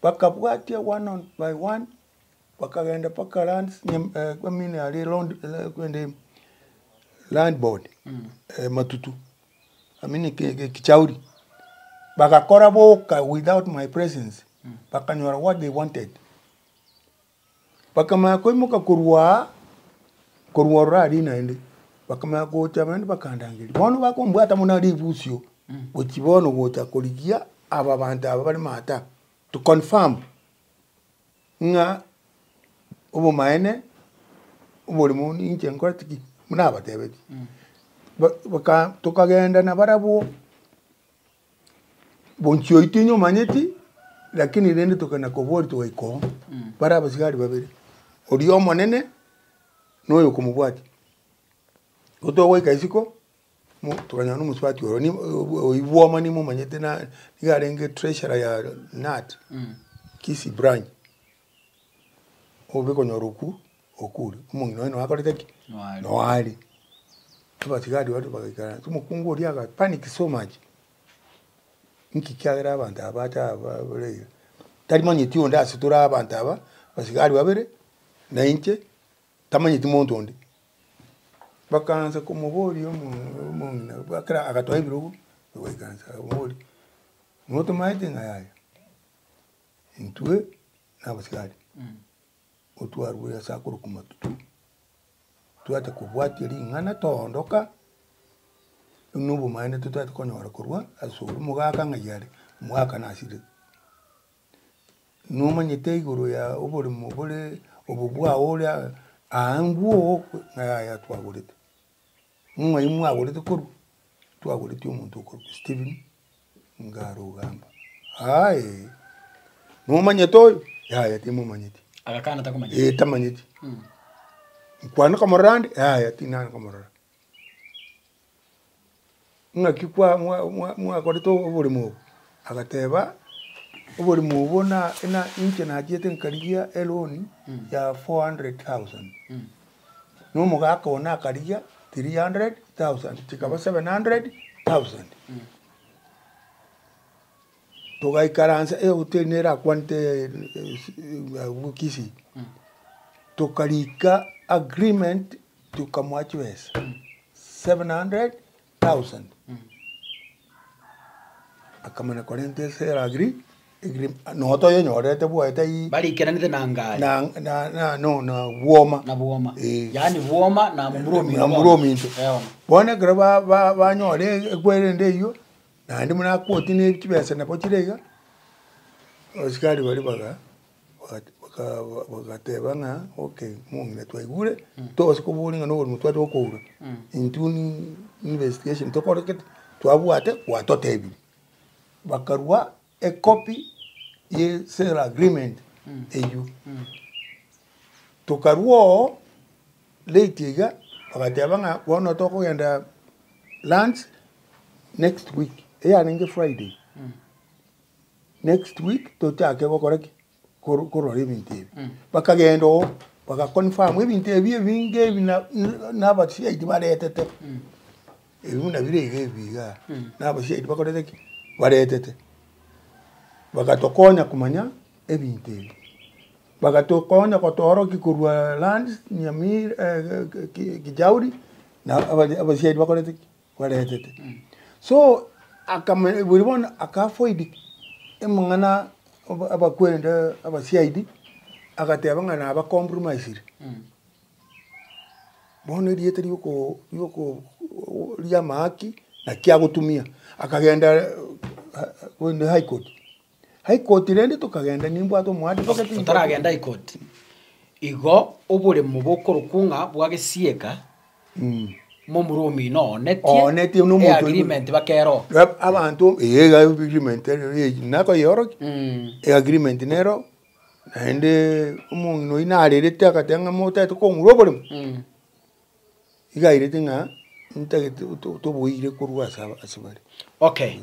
Bakabwatia one on by one, bakagenda mpaka lands I mean aria round kende land board matutu I mean kichauri, bagakora boka without my presence, bakanyora what they wanted. Bakamanya koimoka korwa aa, korwa ororo aria naende, bakamanya gocha naende bakandangeria. Bono bakombwata buna ribusio, gochia bono gocha korigia aba banto aba bare maata, to confirm ng'a obomaene oborimo ninche nkorete ki? Buna nabatebetie. Ba baka tokagenda nabarabwo. Bonsi oito inye omanyeti, lakini rende tokana koboria togaika oo, bare abasigari babere, oria omonene na oyo okomobwatia. Igo togoika isiko, mo tokanyora na omosubati oro ni oywo bwoma nimomanyete na nigo arenge treasurer ya KNUT, Kisii branch, obe konyora okwo okure, omong'ina oye noakorete ki? Noare. Abasigari baria bagaikaransa, omokungu oria aga panic so much, nki kiagera abanto aba bacha aba bare iga, tarimanyeti onde ase tore abanto aba, abasigari babere, na inche, tamanyeti monto onde. Bakaansa komoboria omo omong'ina ekero agatoa ebirogo, bagaikaransa bakamoboria, notomaete ng'a yaya, intwe na abasigari, otwarure ase akorokwa matutu. Twacha kobwatia ring'ana toondoka, buna obomaene totari konyora korwa ase ore omogaka ng'ai are, omogaka nasirete. Nomanyete igoro ya oboremo bore obo bwao ore aa aa mbwo ng'a yaya twagorete. Ng'ai mwagorete korwa? Twagoretie omonto okorokwa Stephen Ngare Ogamba. Aye, nomanyete oyo? Yaya timomanyeti. Agakana takomanyeti. Eh, tamanyeti. Nkwane komorora ande? Yaya tinare komorora. Ng'aki kwa mwa mwa mwakorete oboremo obo? Agateba, oboremo obo na na inche nachiete nkarigia eloan ya 400,000. Na omogaka one akarigia 300,000, chikaba 700,000. Togaikaransa ehoteli nere akwanete abwo Kisii, tokarika agreement tokamoa chibesa 700,000. Akamanya korenta esera agree agree noo toyenyorete bwaye tai Barikeranete na ngari. na na na no na bwoma. Na bwoma. Eh. Yaani bwoma na momura ominto. Na momura ominto. Eeh. Bono ekero ba ba banyora ekwerende eywo, naende buna akoti ne chibesa nabo chire iga, abasikari baria baga baka bagateba ng'a okay omong'ina twaigure, tobasa koboria ng'a na oborimo twacha gokoura, intwe investigation tokorekete, twabwate gwatotebirie. Bakarwa ecopy ye sale agreement eywo, tokarwa oo late iga, bagateba ng'a bono tokogenda lunch next week, eyarenge Friday. Next week tochake gokora ki? Kor- korora ebinto ebi. Bakagenda oo, baga confirm ebinto ebi ebinge ebi na na abasiaiti baretete, ebi buna bire iga ebi igaa, na abasiaiti bakorete ki? Baretete. Bagatokonya komanya ebinto ebi, bagatokonya gotoorokia korwa lands Nyamira Kijauri, na aba abasiaiti bakorete ki? Baretete. So, akamanya bori bono aka avoid amang'ana abakwerende abasiaidi, agateba ng'a naba compromisire. Bono erieta rioko rioko ria amahaki naki agotumia, akagenda kende high court. High court rende tokagenda nimbwate omo advocate. Totaragenda high court, igo oboremo bokorokwa ng'a bwa gesieka, momura omino oonetie, Oonetie na omonto eagreement bakero. Abanto eh agreement ere nakoyeorokia, eagreement nero. Naende omong'ina oyio narerete agateba ng'a motagete kong'ura oboremo, iga airete ng'a ntagete toboire korwa ase aba ase bare. Okay,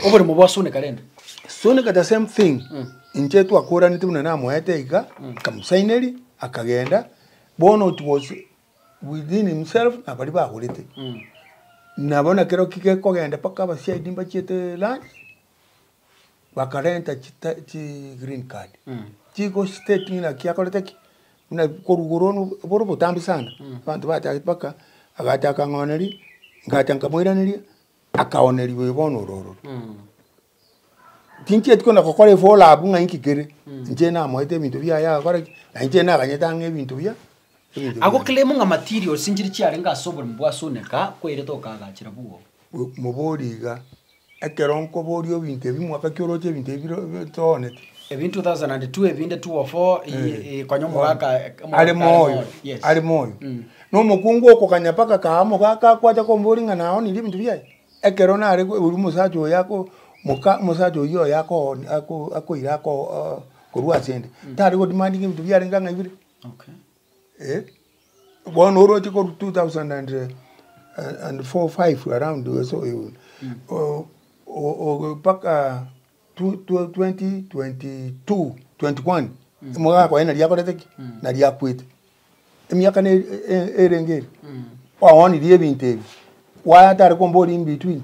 oboremo bwa Sunika rende? Sunika the same thing, inche twakoranete buna namoete iga, nkamosaineri, akagenda, bono it was within himself na baria bagorete. Nabo nakerokio gekogenda mpaka abasiaidi mbachiete lunch. Bakarenta chita chi green card, chigo state ng'a naki akorete ki, buna korwa igoro ono bore obotambe sana, abanto bachagete mpaka agacha akang'oneria, ngacha nkamoiraneria, akaoneriwa oyo bono ore ororo. Tinchieti kona gokora efollow up ng'a inki kere, inche namoete ebinto biaye agakora ki, na inche naganyete ang'e ebinto bia ebinto Ago biaye. claim ng'a materials nchiri chiarenge ase oboremo bwa Suneka, kwairete okaagachera bwogo. Mobori iga, Ekero nkoboria ebinto ebi mwaka ki oroche ebinto ebi bire tooneti. Ebi 2002 ebinde 204 eh, eh, konya omogaka omogaka Are moyo, yes. are moyo. Na omokungu okoganya mpaka kaa omogaka akwacha komboria ng'a naonirie ebinto biaye, ekero nare ko oria omosacha oyo ako moka omosacha oyio oye akooni ako akoira ako korwa asende, tare go demanding ebinto biarenge ang'e bire. Okay. Eh, bono oroche korwa 2004 5 around ase oyo mpaka 2022 21 omogaka oye nari akorete ki? Nari akwete. Emiaka ne erenge ere, kwaonirie ebinto ebi, why atare komboria in between?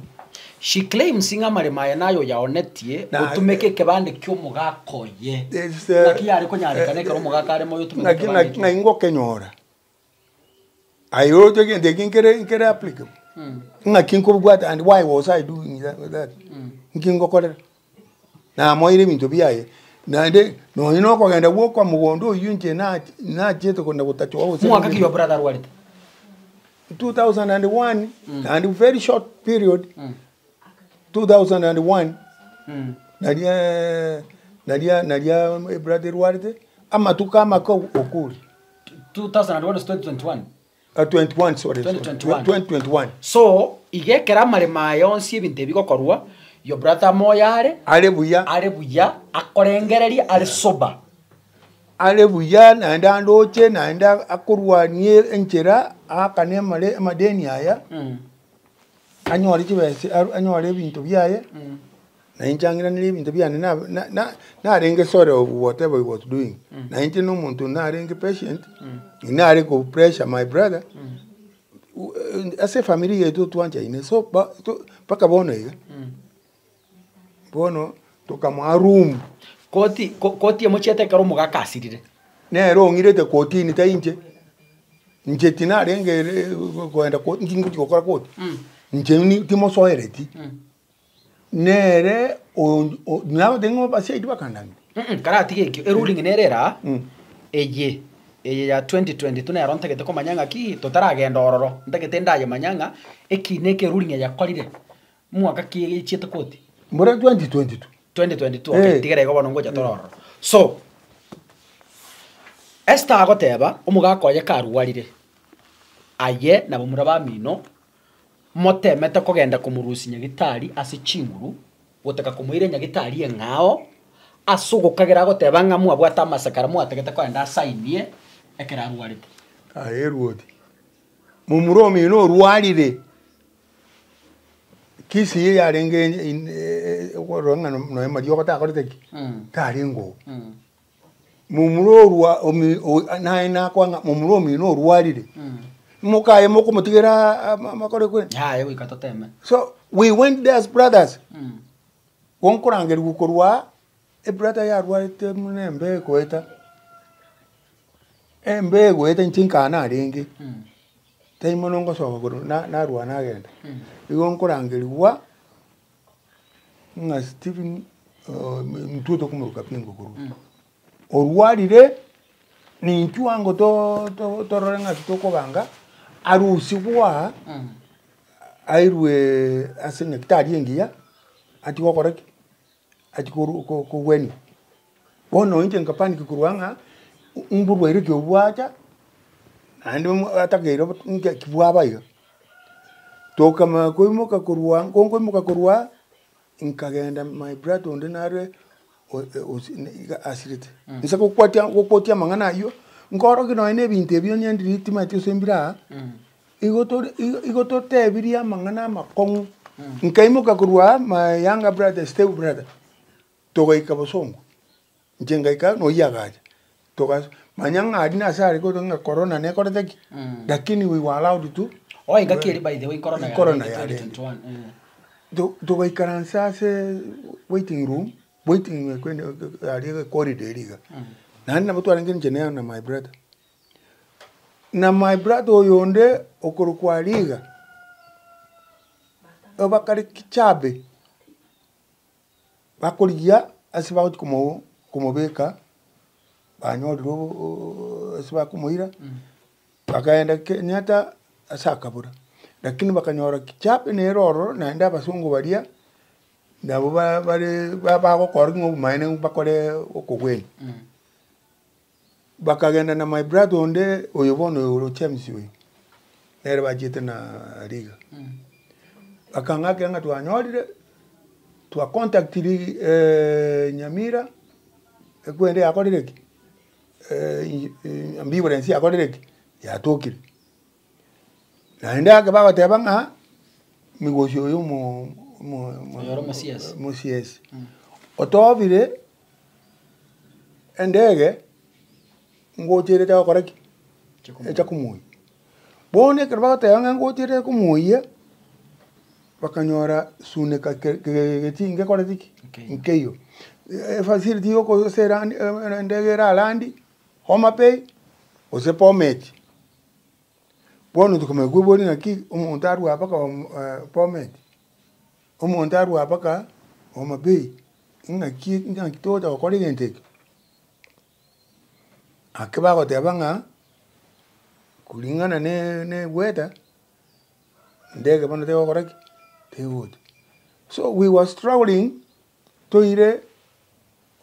She claims ng'a amaremo aya naye oyaonetie Na- otumeke ekebande ki'omogaka oye. It's, Naki yare konyarekana ekero omogaka are moyo otumeke Ng'aki ekebande ng'aki ekio? ng'ai ngokenyora, aye oroche egento eki nkere nkere applicable, ng'aki nkobwata and why was I doing that, nki ngokorera? Namoeire ebinto biaye, naende nonye na okogenda gwoka mogondo oyio inche nachi nachiete kona gotachoa gose Mwaka ki your brother arwarete? 2001 naende very short period, 2001 naria naria naria ebrother erwarete, amatuko amake okure. 2001 gose 2021? 21 sorry, sorry. 2021. 2021. So, iga ekero amaremo aya onsi ebinto ebi bigokorwa, your brother moyo are, Are buya. are buya, akorengereria, are sober. Are buya naende andoche naende akorwanie enchera aakane amare amadeni aya, anyore chibesa anyore ebinto biaye, na inche ang'iranere ebinto biane na na na narenge sorry of whatever he was doing. Na inche na omonto narenge patient, nare ko pressure my brother, ase efamiri yaito twanchaine so ba to mpaka bono iga. Bono tokamoa room. Koti ko koti emochiete ekero omogaka asirire. Nere ong'irete kotini tai inche, inche tinarenge ere koenda koti nki ngochi gokora koti, inche ni timosoereti, nere on o nagotebi ng'a abasiaiti bakandamire. Mh, karatiga ekio, eruling nere ere aa, eye eye ya 2022 nero ntagete komanya ng'aki totaragenda ororo, ntagete ndayemanya ng'a ekina eke eruling eye yakorire. Mwaka ki echiete koti? Mbora 2022. 2022 okay, Eh. tigera igo bono ngocha tore ororo. So, Esther agoteba, omogaka oye karwarire, aye na bamura bamino, motemete kogenda komorusia nyagitari ase chinguru, gotaka komoira nyagitari eng'ao, ase ogokagera agoteba ng'a mwabwate amasakara mwatagete kogenda asainie, ekero arwarete. Aye erwoti, momura omino orwarire. Kisii eyarenge okorora ng'a nonya mariogo takorete ki? Tarenge oo. Momura orwa omi naye nakoa ng'a momura omino orwarire, mokaye mokomotigera amakore kwe. Yaya goika toteme. So we went there as brothers, gonkorangerigwa korwa aa, ebrother yarwarete buna embeo egoeta, embeo egoeta inche nkaa narenge. Tai mono ngosoka korwa na narwa nagenda, igo nkorangerigwa ng'a Stephen intwe tokomoroka Pingo korwa orwarire, ninchwo ango to to torore ng'aki tokobanga, arusigwe aa, airwe ase nyagetari engiya, achie gokora ki? Achie koru ko kogwenia. Bono inche nka panic korwa ng'a mborwaire ki obwo bwacha, naende atakeire nki bwaba iga. Tokamanya koimoka korwa nkoimoka korwa aa, nkagenda my brother onde nare. Iga asirete. Inse gokwatia gokwatia amang'ana aywo, nkorokia nonye na ebinto ebio onye ndiri timanyeti gose mbire aa, igo tore igo igo totebirie amang'ana amakong'u, nkaimoka korwa aa my younger brother, step brother, togaika bosongo, inche ngaika na oyio agacha, togasoa, manya ng'a aria nase are korwa ng'a corona nekorete ki? Lakini we were allowed to. Oh engaki eria by the way corona Corona yarenge yarenge. 2021 eh. To- togaikaransa ase waiting room, waiting aria ecorridor eria iga, naende nabo twarenge inche nere na my brother. Na my brother oyonde okorokwa Ariga, obakare kichabe, bakorigia ase bagochia komo komobeka, banyorire obo ase bakomoira, bakaenda Kenyatta ase akabura, lakini bakanyora kichabe nere ororo naende abasongo baria. Nabo ba- bare ba- bagokora ng'a obomaene bakore okogwenia. Bakagenda na my brother onde oyo bono oyo ore James oyo, nere bachiete na Riga. Bakang'akera ng'a twanyorire, twacontactiri Nyamira, ekwende yakorire ki? ambulance yakorire ki? Yatokire. Naende ake bagoteba ng'a migosi oyo omo omo Oyore omosiesi. omosiesi, otobire endege ngocha ere gokora ki? Echa komoyia. Bono ekero bagoteba ng'a ngocha ere komoyia, bakanyora suneka ke ke getinga ngekoreti ki? Nkeiyo. Nkeiyo. Efacility ya okosa erandi endege eralandi Homa Bay gose Bomet. Bono tokamanya kweboria ng'aki omonto arwa mpaka Bomet, omonto arwa mpaka Homa Bay, ng'aki ng'aki togocha gokora egento eke? Ake bagoteba ng'a kulingana ne na eweather, ndege bono tegokora ki? Tegocha. So we were struggling toire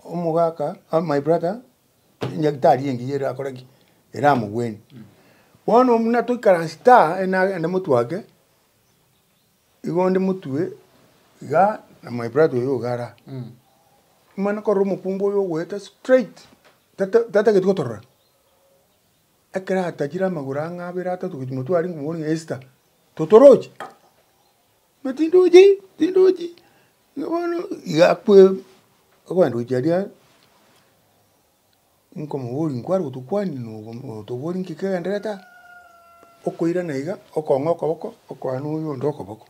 omogaka my brother. Nyagetari engiya erakore ki? Eramogwenie. Bono buna toikaransete aa, nagenda motwe ake, igo onde motwe iga na my brother oyo iga are aa. Omanye korora omokungu oyo ogoeta straight, tata tatageti gotorora. Ekero atachire amagoro ang'e abere atato gochia motwe aria nkomoboria ng'a Esther, totorochi? Ng'a tindochi, tindochi, ng'a bono iga akwe okogenda gochia aria, nkomoboria nkware gotokwania na otoboria nki kegendererete aa, okoirana iga, okong'a okoboko, okoa na oyonde okoboko,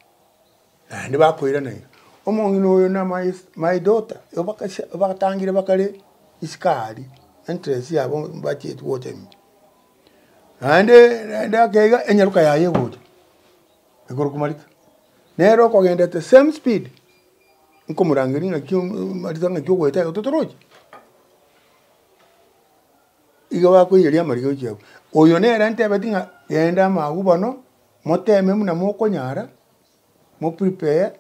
naende bakoirana iga. Omong'ina oyo na my my daughter, obakase obatangire bakare isiko aria, entrance yabo mbachieti gocha ime. Naende naende ake iga, enyaroka yaye egocha. Ekorokwa Marita, nere okogenda at the same speed, nkomorangeria ng'aki Marita ng'aki ogoeta iga totorochi? Iga bakoiyeria amariga gochia abwo. Oyo nere ntebeti ng'a genda amagu bono, moteme buna mokonyara, mo prepare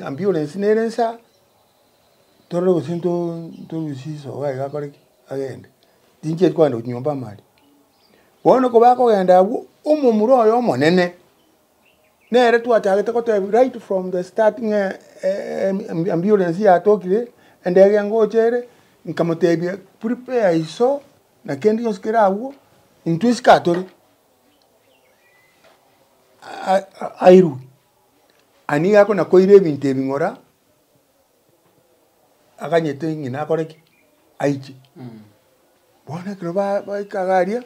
ambulance nere nsa, torore gose nto ntorusie iso iga iga akore ki? Agende. Tinchieti kogenda gochia nyomba amo aria. Bono kobakogenda abwo, omomura oye omonene, nere twachagete kotebia right from the start ng'a ambulance yatokire, endege ngocha ere, nkamotebia prepare iso, na kende gionsi kere abwo, intwe isiko atore, airwe. Aye nigo akonakoira ebinto ebi ng'ora, aganyete ng'ina akore ki? Aiche. Bono ekero ba baika iga aria,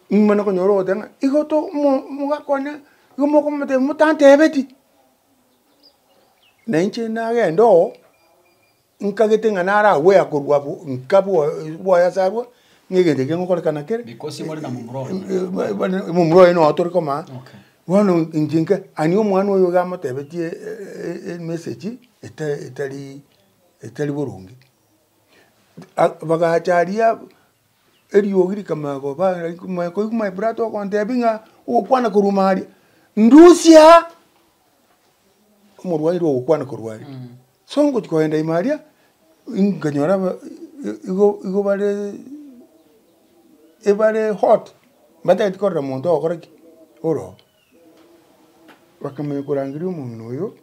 nimanye konyora ogoteba ng'a igo to mo mogakwane, igo mokomotebia motantebeti. Na inche nagenda oo, nkagete ng'a nare aware korwa abwo nka bwo bwoye ase arwa, ng'a egento ekio ngokorekana kere, Because more na momura oye. momura oye noo tore komaa. Okay. Bono inche nka ani omwana oyo iga amotebetie emessage eta etari etari boronge. Bagacha aria eriogi rikamanya koba koigwa my brother ogontebia ng'a ogokwana korwa ime aria, ndusia omorwaire ogokwana korwa aria. So ngochia kogenda ime aria, nkanyora aba igo igo bare ebare hot, mbatageti korora monto ogokora ki? Ore oo. Bakamanya korangeria omong'ina oyo,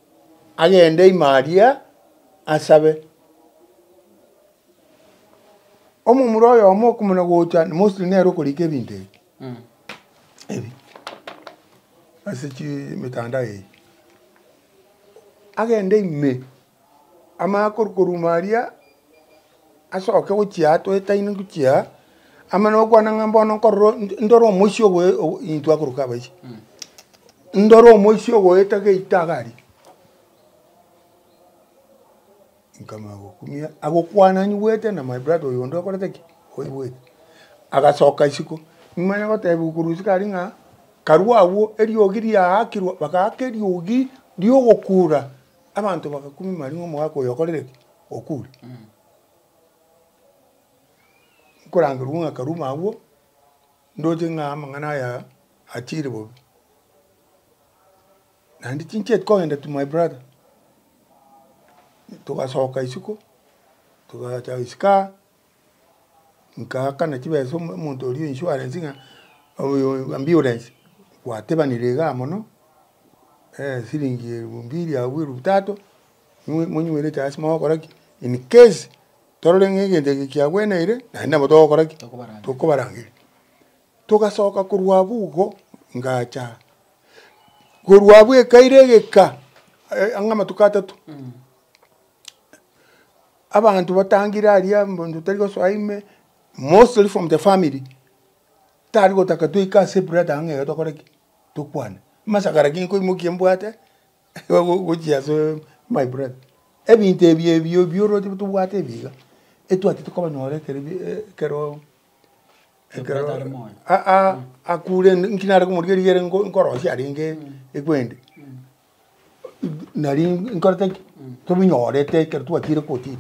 agende ime aria asabe. Omomura oyomo okomana gocha mostly nere okorika ebinto ebi, ebi, ase chimitandao eye. Agende ime, amanye korwa korwa aria, asoke gochia aa toetaine gochia aa, amanye gokwana ng'a mbono nkorora ndore omoisia ogoe intwe akoroka abaisia, ndore omoisia ogoeta geita iga aria. Nkamanya gokumia, agokwana anyigwete na my brother oyo onde okorete ki? Oigwete. Agasoka isiko, nimanye gotebiwa korwa isiko aria ng'a, karue abwo eriogi riaakirwe, bagaaka eriogi ria ogokura, abanto bagakumia maria ng'a omogaka oyo okorire ki? Okure. Nkorangerigwa ng'a karue abwo, ndoche ng'a amang'ana aya achire bobe. Naende chincheti kogenda to my brother, togasoka isiko, togacha isiko aa, nkaakana chibesa omo omonto oria o insurance ng'a oyo ambulance, gwatebanire igaa mono, siringi elfu mbili abwo elfu tatu, monywere echae ase mogokora ki, in case torore ng'a egento eke kiagweneire, naende nabo togokora ki, tokobarangeria. Togasoka korwa abwo igo, ngacha aa. Korwa abwo ekaira egeka, ang'e amatuko atato, abanto batangire aria monto tari gosoa ime, mostly from the family, tari gotaka toike ase ebrother ang'e iga tokore ki? Tokwane. Amasakara ki nkoimokia mbwate, gochia ase my brother. Ebinto ebi ebio bioroche tobwate ebi iga, etwachete kobanyora ekero ekero Ekero are moyo. aa akure nki nare komorigereria ere nko nkorosia arenge ekwende, nari nkorete ki, tobinyorete ekero twachire kotini.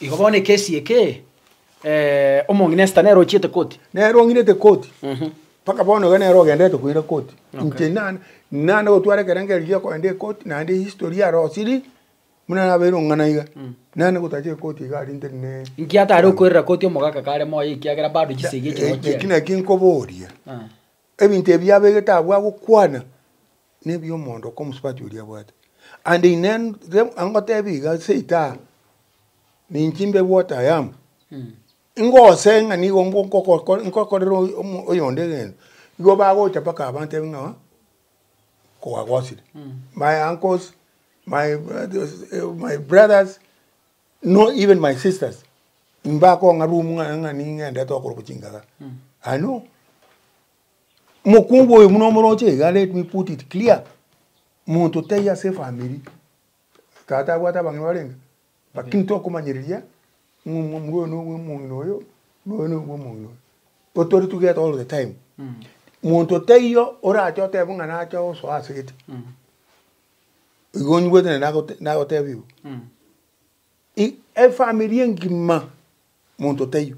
Igo bono ekesi eke, omong'ina Esther nere ochiete koti. Nere ong'inete koti, mpaka bono iga nere ogenderete koira koti. Inche nane nane gotwara ekerengererio gia kogenda ekoti naende history yarosiri. Buna nabeire ong'ana iga, nane gotacha ekoti iga aria ntari ne. Inki atare okoirera koti omogaka kare moyo ekiagera bado chisegi echi noo Eki naki nkoboria, ebinto ebi abegete abwo agokwana, na ebia omonto oko omosubati oria abwate. And in end ngotebi iga seito aa, ninche mbe what I am, ngose ng'a nigo nkokorera oyonde egento, igo bagocha mpaka abantebi ng'a. Kwagosire. My uncles, my my brothers, no even my sisters, mbakong'a room ng'a ng'a ning'endete okorokwa chingaga. I know. Mokungu oyo buna omoroche iga let me put it clear, monto taiyo ase efamiri, tata abwate abang'ina barenge? Lakini tokomanyereria ng'a omomura oyo nobwa omong'ina oyo, na oyo nobwa omong'ina oyo. Totore together all the time. Monto taiyo orache otebe ng'a nache osoa ase gete, igo onyigwete naende nagote nagotebia igo. I efamiri engima monto taiyo.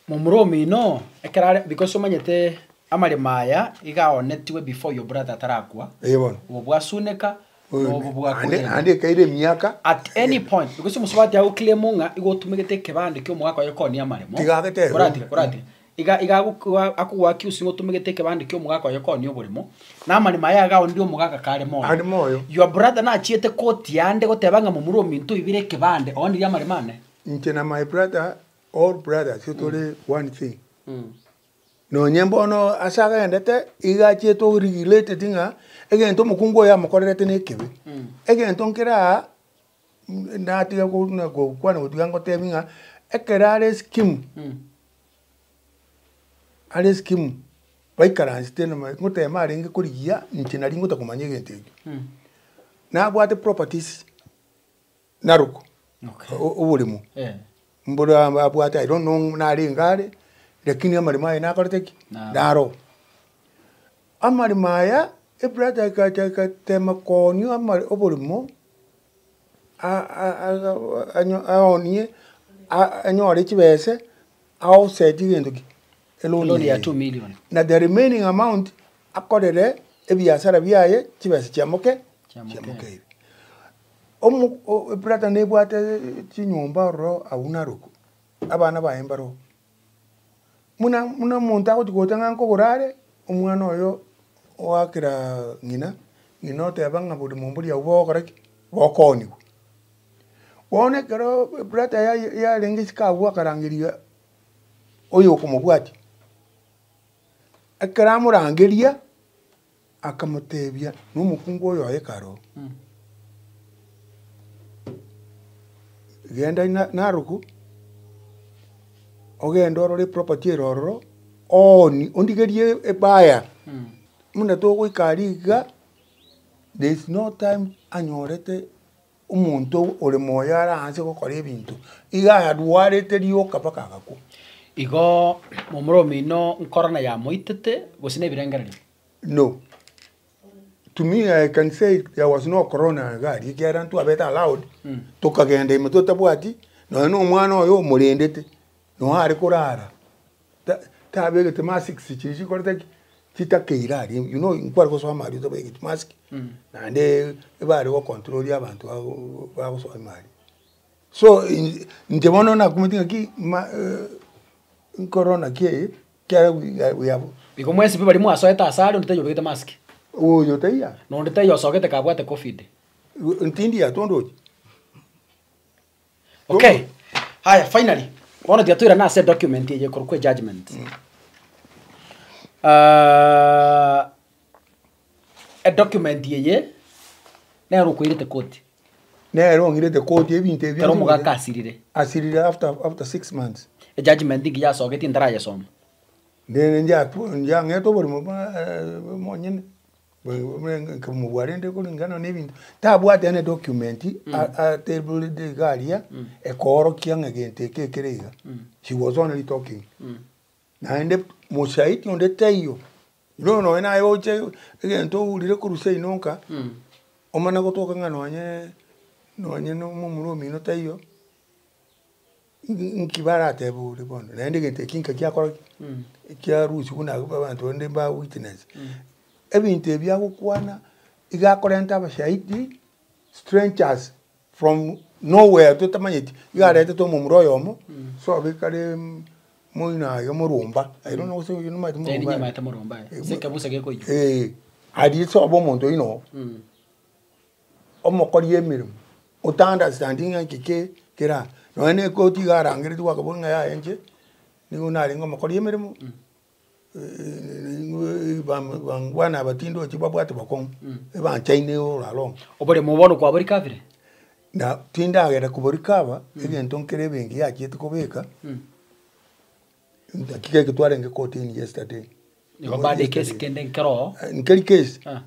Momura omino, ekero are because omanyete amaremo aya iga aonetigwe before your brother atarakwa, Ee bono. obo bwasuneka, na obo Naende bwakorenda. naende ekaira emiaka. At any point, because omosubati agoclaim ng'a igo otumegete ekebande kia omogaka oye koonia amaremo, Tiga agetebe. koratiga koratiga, iga iga agokoa akogoaccuse ng'a otumegete ekebande kia omogaka oye koonia oboremo, na amaremo aya iga aonire omogaka kare moyo. Are moyo. Your brother nachiete koti ande goteba ng'a momura ominto oibire ekebande, oonirie amaremo ane. Inche na my brother all brothers tore one thing. Nonye mbono ase agendete iga achiete o regulated ng'a egento omokungu oyo amokorerete na ekebe. Egento nkere aa natiga na gokwana gotiga ngotebi ng'a ekero are eskimu, are eskimu baikaransete ngotema arenge korigia inche nari ngotaka komanya egento ekio. Nabwate properties. Narok, oboremo mbore abwate I don't know narenge are, lakini amaremo aye nakorete ki? Naro. Amaremo aya, ebrother ekacha egatema koonia amare oboremo, aonie anyore chibese, aoffset egento ki? Eloni Eloni ya eye. 2 million. Na the remaining amount akorere ebiasara biaye chibesa chiamoke Chiamokeire. chiamokeire. Omo o ebrother nebwate chinyomba ororo abwo Narok, abana baye mbaroo. Buna buna omonto agochi gocha ng'a nkogora are, omwana oyo oakera ng'ina, ng'ina oteba ng'a borimo mboria abwo bogokora ki? Bokooniwa. Bono ekero ebrother yaye yarenge isiko abwo akarangeria. Oyo okomobwatia. Ekero amorangeria, akamotebia, na omokungu oyo oye kare oo, genda na Narok, ogende orore eproperty ere ororo, ooni ondigerie ebuyer, buna togoika aria iga, there is no time anyorete Omonto ore moyo araanse gokora ebinto, iga arwarete rioka mpaka agakwa. Igo momura omino nkorona yamoitete, gose nebirengererio? No. To me I can say there was no corona iga aria ekiagera ntwabete allowed, tokagenda ime totabwati, nonya na omwana oyo omorendete, noo are korara, ta tabegete masks chiria chikorete ki? Chitakeire aria, you know nkware gosoa ime aria otabegeti mask, naende ebare gocontrol abanto bago bagosoa ime aria. So in inche bono nakumeti ng'aki ma nkorona ki eye, ekiagera we we have. Igo mwensi pi baria mwasoete ase aria onde taiyo obegete mask? Oyo taiyo. Na onde taiyo osogete kabwate covid? Ntindi yatondochi. Okay, haya finally, bono tiga toirane ase edocument eye ekorokwa ejudgement. Ah, edocument eye, nere okoirete koti, Nere ong'irete koti ebinto ebi ekero omogaka asirire. Asirire after after 6 months. Ejudgment nki yasogetie ntarayesoma. Nere njaku njang'ete oborimo bwa monyene, nkamobua rende kulingana na ebinto, tabwate any document ateborete iga aria, ekoorokia ng'a egento eke ekere iga, she was only talking. Naende mosaidi onde taiyo, bono nonye naye oche egento ourire korwa seino nka, omana gotoka ng'a nonye nonye na omomura omino taiyo, nki baratebe ore bono, naende egento eki nka giakora ki? Kiarusiwa buna abanto bande mba witness. Ebinto ebi agokwana, iga akorenta abashahidi, strangers from nowhere totamanyeti, iga aretete omomura oyomo, sobe kare moino aye moromba, I don't know gose oywo nomanyete Ee, moromba. ninyamaete moromba aye. Ase ekebusa gekoiywa. Eh, aria sobe omonto oino oo. Omokori emeremo, ota understandi ng'a nki ke kere aa. Nonye na ekoti iga arangeretigwe akabua ng'a yaya inche, nigo narenge omokori emeremo, bangwana aba tindochi babwate bokong'u, ebanchaine all along. Oboremo bono kwaborikabire? Na tindagenda koborikaba, egento nkere ebenki yachiete kobeka, naki geke twarenge kotini yesterday. Nigo bado ekesi kende nkero oo. Nkeri case. Ah.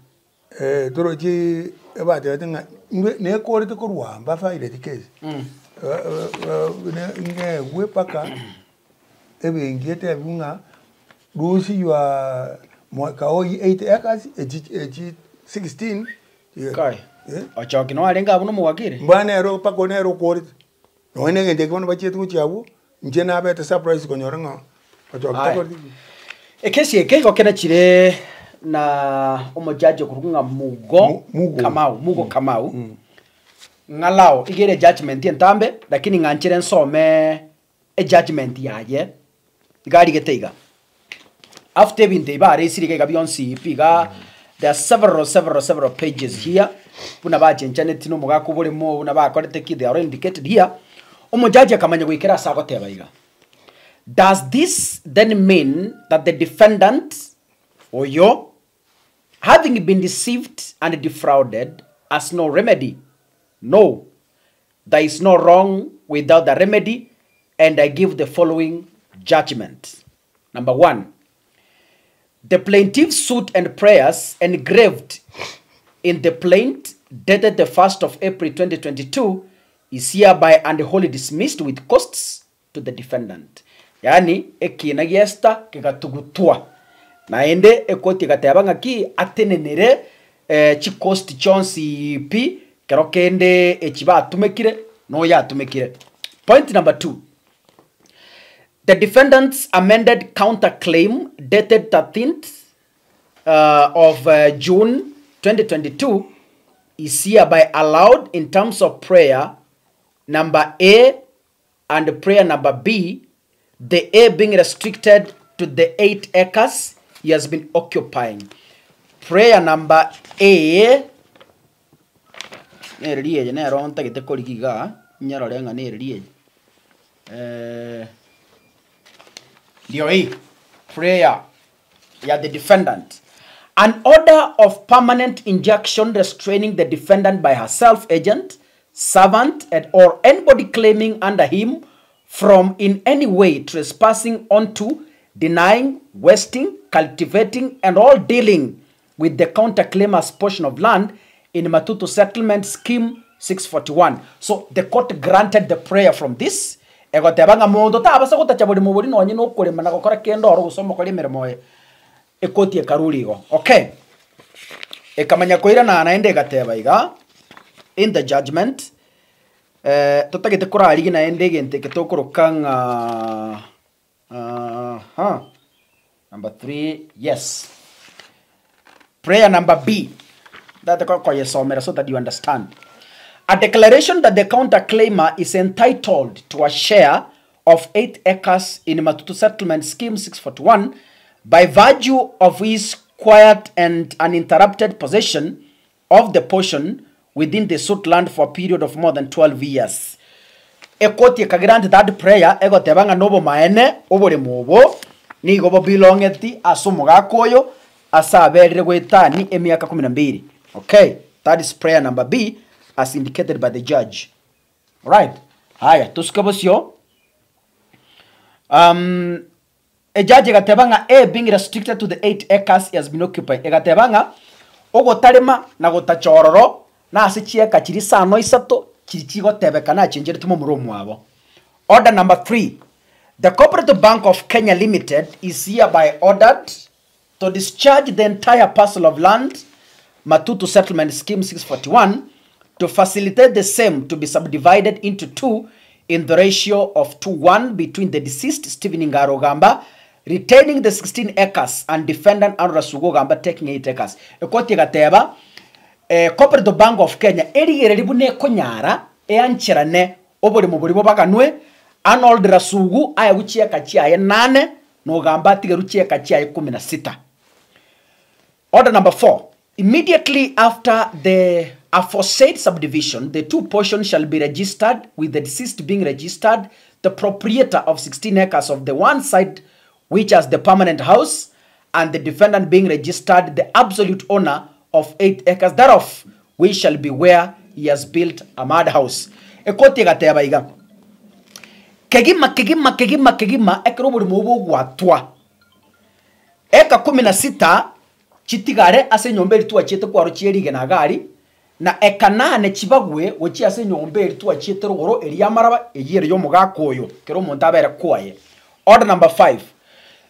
Torochi ebatebete ng'a inwe nekorete korwa aa mbafaireti case, ng'egwe mpaka ebenki etebiwe ng'a rusia your mwaka oyio 8 acres echi echi 16 Kai, Ochoki noo arenge abwo nomowakiri? Mbwa nere mpaka nere okorete, nonye na egento ekio bono bachiete gochia abwo, inche nabete surprise konyora ng'a Ochoki Aya. takoreti ki. Ekesi eke igo kenachire na omojaji okorokwa ng'a Mugo Mu- Mugo. Kamau, Mugo Kamau, ng'a lao iga ere ejudgment entambe, lakini ng'a nchire nsome ejudgment yaye, iga arigete iga, after ebinto ebi baresire iga iga bionsi pi igaa, there are several several several pages here, buna bachenchanetie na omogaka oboremo, buna bakorete ki, they are all indicated here, omojaji akamanya goikera ase agoteba iga. Does this then mean that the defendant, oyo, having been deceived and defrauded, has no remedy? No, there is no wrong without a remedy, and I give the following judgment. Number one, the plaintiff's suit and prayers engraved in the plaint dated the 1st of April 2022 is hereby and wholly dismissed with costs to the defendant. Yaani ekiina gi'Esther kegatugutwa. Naende ekoti egateba ng'aki atenenere eh, chicost chionsi pi kero kende echi batumekire na oyo atumekire. Point number two, the defendant's amended counterclaim dated 13th of June 2022 is hereby allowed in terms of prayer number A and prayer number B, the A being restricted to the 8 acres he has been occupying. Prayer number A nereri eye nero ntagete korigia igaa, nyerore ng'a nereri eye. Ndio hii prayer ya the defendant. An order of permanent injunction restraining the defendant by herself agent, servant, and or anybody claiming under him from in any way trespassing onto, denying, wasting, cultivating, and all dealing with the counterclaimer's portion of land in Matutu Settlement Scheme 641. So the court granted the prayer from this. Egoteba ng'a monto tabasa gotacha borimo bori nonye na okorema na gokora kende oro gose omokori emeremo oye. Ekoti ekarure igo. Okay. Ekamanya koirana naende egateba iga in the judgment eh, totagete korarigia naende egento eke tokoroka ng'a aha number 3 yes prayer number B that koyesomera so that you understand. A declaration that the counterclaimer is entitled to a share of 8 acres in Matutu Settlement Scheme 641 by virtue of his quiet and uninterrupted possession of the portion within the suit land for a period of more than 12 years. Ekoti ekagrant that prayer egoteba ng'a nobomaene oboremo obo nigo bobilongeti ase omogaka oyo ase aberire goetani emiaka 12. Okay, that is prayer number B as indicated by the judge. Right. Haya, tosuke bosio. Ejaji egateba ng'a A being restricted to the 8 acres he has been occupied. Egateba ng'a ogotarema na gotacha ororo na ase chieka chiri isano isato chiri chigotebeka nachenchereti momura omwabo. Order number 3. The Cooperative Bank of Kenya Limited is hereby ordered to discharge the entire parcel of land, Matutu Settlement Scheme 641, to facilitate the same to be subdivided into two in the ratio of 2-1 between the deceased Stephen Ngaro Gamba retaining the 16 acres and defendant Andrew Rasugu Gamba taking 8 acres. Ekoti egateba Cooperative Bank of Kenya erigereri buna ekonyara eancherane oboremo bori bobaganwe Arnold Rasugu aye chieka chiaye 8 no Gamba atigeru chieka chiaye 16. Order number 4. Immediately after the aforesaid subdivision, the two portions shall be registered, with the deceased being registered the proprietor of 16 acres of the one side, which has the permanent house, and the defendant being registered the absolute owner of 8 acres thereof, which shall be where he has built a mud house. Ekoti egateba iga kegima kegima kegima kegima ekero oborimo obo ogwatwa eka 16 chitigare ase enyomba eri twachiete kwaro chierige na gari na eka 8 chibagwe gochia ase enyomba eri twachiete rogoro eri yamaraba eyio ere yomogaka oyo kero omonto abere kwaye. Order number 5.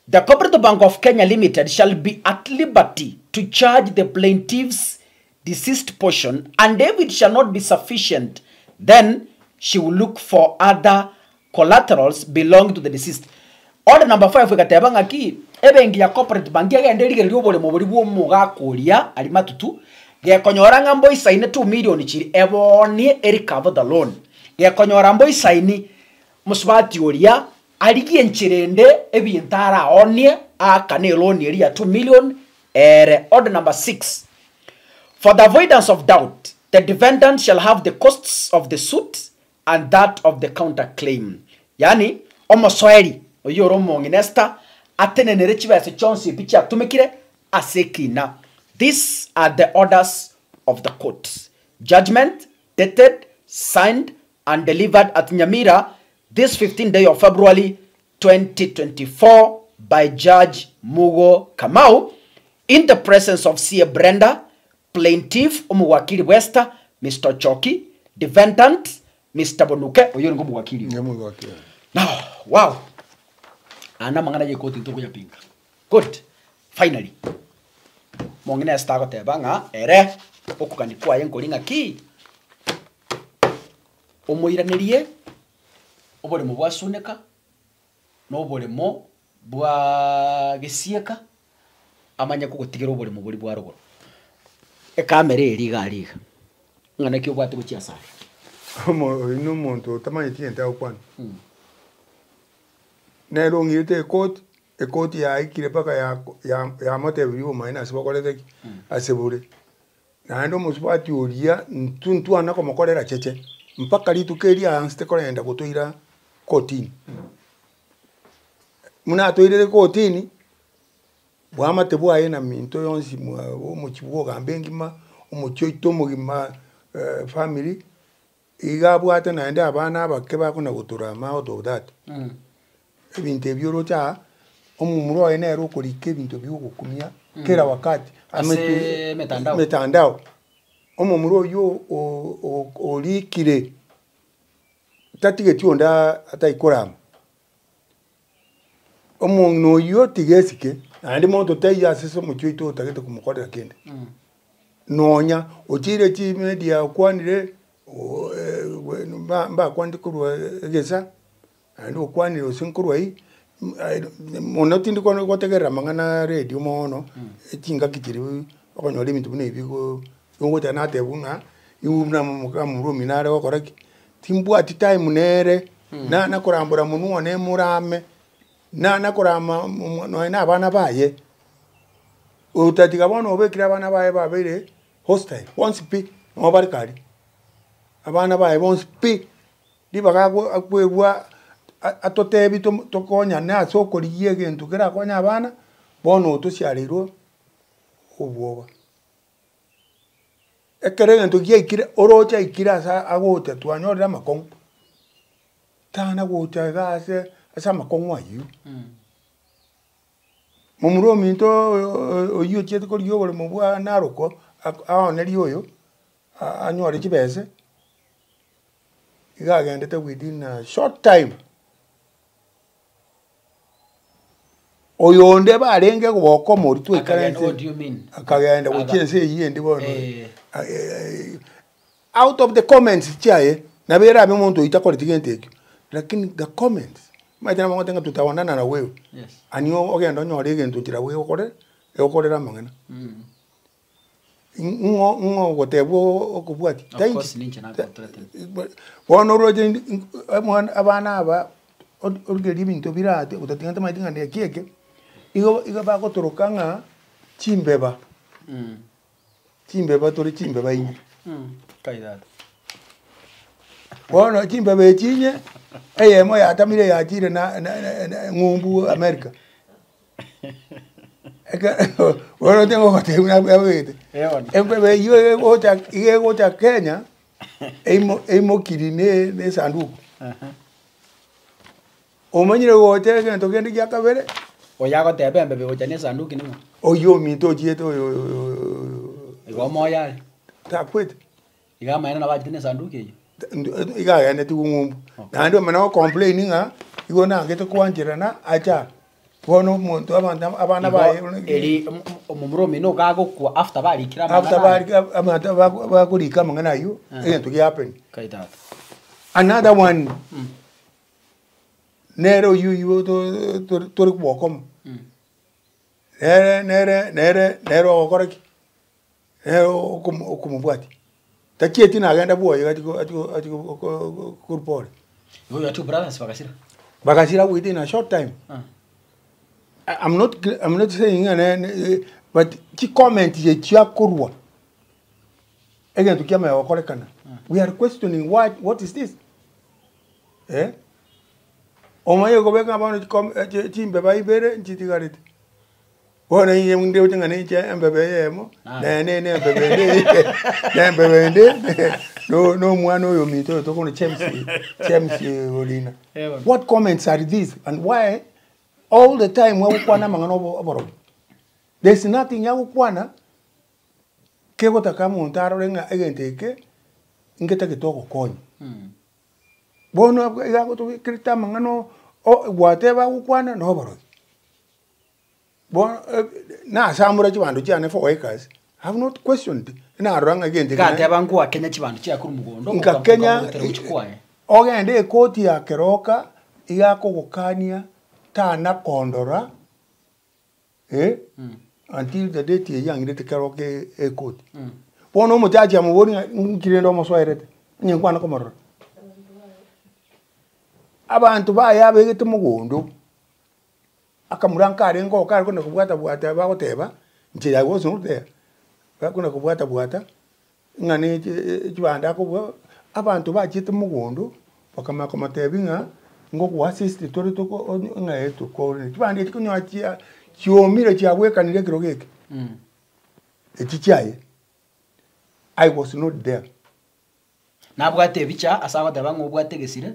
The Cooperative Bank of Kenya Limited shall be at liberty to charge the plaintiff's deceased portion, and if it shall not be sufficient, then she will look for other collaterals belonging to the deceased. Order number 5 egateba ng'aki ebenki ya Cooperative Bank egende erigereria oboremo bori bwa omogaka oria ari matutu gekonyora ng'a mboisaine 2 million chiri ebonie ericover the loan gekonyora mboisaini mosubati oria arigie encherende ebinto araonie akane eloni eri ya 2 million ere. Order number 6. For the avoidance of doubt, the defendant shall have the costs of the suit and that of the counterclaim. Yani omosoeri oyo ore omong'inesta atenenere chibesa chionsi ebi chiatumekire ase ekina. These are the orders of the court. Judgment dated, signed, and delivered at Nyamira this 15th day of February 2024 by Judge Mugo Kamau in the presence of C.A. Brenda, plaintiff Omuwakili Wester, Mr. Choki, defendant Mr. Bonuke, oyo ngo muwakili. Nyamuwakili. Now, wow. Ana mangana ye koti toko ya pinga. Good. Finally. Mongine estagoteba ng'a ere okugani kwaye nkori ng'aki omoiranerie oboremo bwasuneka na oboremo bwa gesieka amanye kogotigera oboremo bori bwa rogoro ekamera eri iga ariga ng'a naki obwate gochia asare. Oyo na omonto otamanyeti egento agokwana. Nere ong'irete ekoti, ekoti yaikire mpaka yamotebirie obomaene ase bokorete ki, ase bore. Naende omosubati oria intwe ntwana komokorera cheche, mpaka rituko eria aansete korenda gotoira kotini. Buna atoirire kotini, bwamate bwaye na minto yonsi mwa omochie bwa ogamba engima, omochie oito omogima family, iga abwate naende abana abake bakona gotorama out of that. Ebinto ebi oroche aa, omomura oye nere okorika ebinto bia ogokumia kera wakati Ase emetandao. emetandao. Omomura oywo o- o- orikire, tatigeti onde ataikorama. Omong'ina oyio tiga esike, naende monto taiyo ase ase omochie oito otagete komokorera kende. Nonya ochire chimedia okwanire mbakwanete korwa egesa, naende okwanire gose nkorwa aywo, mono tindi konya gotegerera amang'ana aredio mono, chingaki chiria okonyora ebinto buna ebi go gocha natebwa ng'a igo buna momura omino are gokora ki, timbwati time nere. Nana korambora monwa one morame, nana korama nonya na abana baye, otatiga bono obekire abana baye babeire hostile bonsi pi, nabo bare karia. Abana baye bonsi pi, ribaga akwerwa atotebi tokonyane ase okorigia egento kerakonye abana, bono otosiareirwe obwoba. Ekero egento giaikire, oroche aikire ase agocha twanyorire amakong'u, tana gocha iga ase ase amakong'u aywo. Momura ominto oywo ochiete korigia oboremo bwa Naroko, aonerie oyo, anyore chibese, iga agendete within a short time. Oyonde barenge goka omorito Akagenda, oikarense what do you mean? akagenda gochia Aga- ense eywo ende bono Eh. out of the comments chiaye, nabo erabe omonto oyio takoreti gento ekio, lakini the comments, omanyete nabo bagoteba ng'a tutaonana na wewe, Yes. ani ogende onyore egento nchera bwegokore egokorere amang'ana. Ng'o ng'o ogotebwa okobwatia? Of Tainchi. course ninche nagothreaten. Bono oroche omwana abana aba origererie ebinto birate otatiga ntamanyeti ng'a neki eke, igo igo bagotoroka ng'a chimbeba, chimbeba tore chimbeba inye. Kai tata. Bono chimbeba echi inye, eyemo yatamire yachire na na na ng'umbu America. Ekero bono nigo ogotebia buna abegete, embeba eywo egocha iga egocha Kenya, eimo eimokiri ne na esanduku. Omanyire gocha egento kende gia kabere. Oyo agoteba embeba egocha na esanduki ning'o? Oywo ominto ochiete oyoyoyoyo. Igo omoyo are? Takwete. Iga amaene nabo achete na esanduki eyio. Iga agendetie ng'umbu. Naende omanye go complain ng'a igo nangete koancherana ache aa. Bono omonto abanto abana Igo baye eri omomura omino iga agokwa after barikire amang'ana After aya. barika abanto bakorika amang'ana aywo, egento gia happen. Kai tata. Another one, nere oywo oywo tore bwokomo, nere nere nere nere ogokora ki? Nere okomobwatia, tachieti nagenda bwoye achi achi achi korwa pore. Igo your two brothers bagasira? Bagasira within a short time. I'm not I'm not saying ng'a ne ne but chicomment echi chiakorwa, egento kiamanya gokorekana, we are questioning why what is this? Eh, omanye kobeka bono chicom chimbeba ibere nchitigarete. Bono inche ndoche ng'a ninche embebe eyemo, nene ne embebe ende eye, na embebe ende no na omwana oyo ominto oyo tokona James James Orina. What comments are these and why all the time agokwana amang'ana obo oborogi? There is nothing agokwana kegotaka omonto arore ng'a egento eke ngetagete ogokonya. Bono abwo iga agotobekerete amang'ana o gwateba agokwana na oborogi. Bono nasamora chibando chiane four acres, I have not questioned, narora ng'a egento eke Gateba ngwakenya chibando chiaye korwa mogondo, Nkakenya okamogotera gochia kwaye. ogende ekoti ya keroka iga akogokania tana kondora eh, until the date eywo yang'irete keroka ekoti. Bono omochachi amoboria ng'a nki rende omosoerete, onye nkwana komorora. Abanto baye abegete mogondo. Akamura nkarenge oo kare kona kobwata bwata bagoteba, inche I was not there, bakona kobwata bwata, ng'a ne chibando akobua, abanto bachiete mogondo, bakamanya komotebia ng'a. Ngogoassist tore toko onye ng'a eh tokore. Chibando echi konyora chia chiomire chiabwekanire ekerogo eke, echi chiaye, I was not there. Nabwate ebicha ase agoteba ng'a obwate egesire,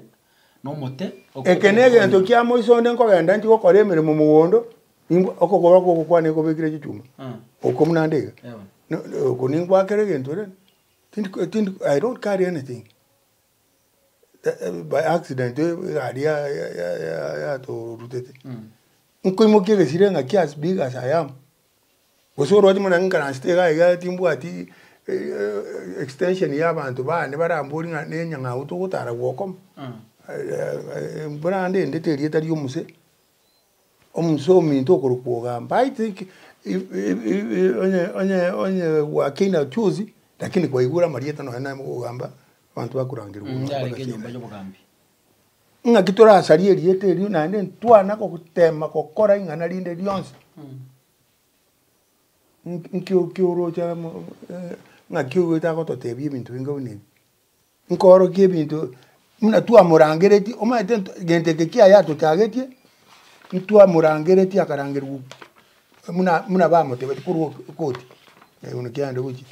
na omote, Eke na egento kia moiso onde nkogenda nchi gokora emeremo mogondo, nimbwa okogoro gokwana ekobekire chichuma, oko buna nde iga, no oko ningwakera egento rende, tindi tindi I don't carry anything. By accident egari ya ya ya yatorutete, nkoimokia egesire ng'aki as big as I am, gose oroche buna nkaransete iga iga timbwati extension ya abanto bane barambori ng'a na enyang'au togotara gwokoma, mbuna ndendete erieta ria omose, omose ominto okorokwa ogamba I think onye onye onye gwakeina juzi, lakini kwaigure amarieta nonye na ogamba abanto bakorangerigwa Mm, yarenge enyomba y'obogambi. Ng'aki torasarie erieta erio naende ntwana gotema gokora ing'ana rinde rionsi. Nki nki oroche amo ng'aki ogoeta agototebia ebinto binga buna ebi. Nkoorokia ebinto buna twamorangeretie, omanyete nto gento eke kiaye atochagetie, ntwamorangeretie akarangerigwa buna buna bamotebetie korwa koti, bono kiaenda gochia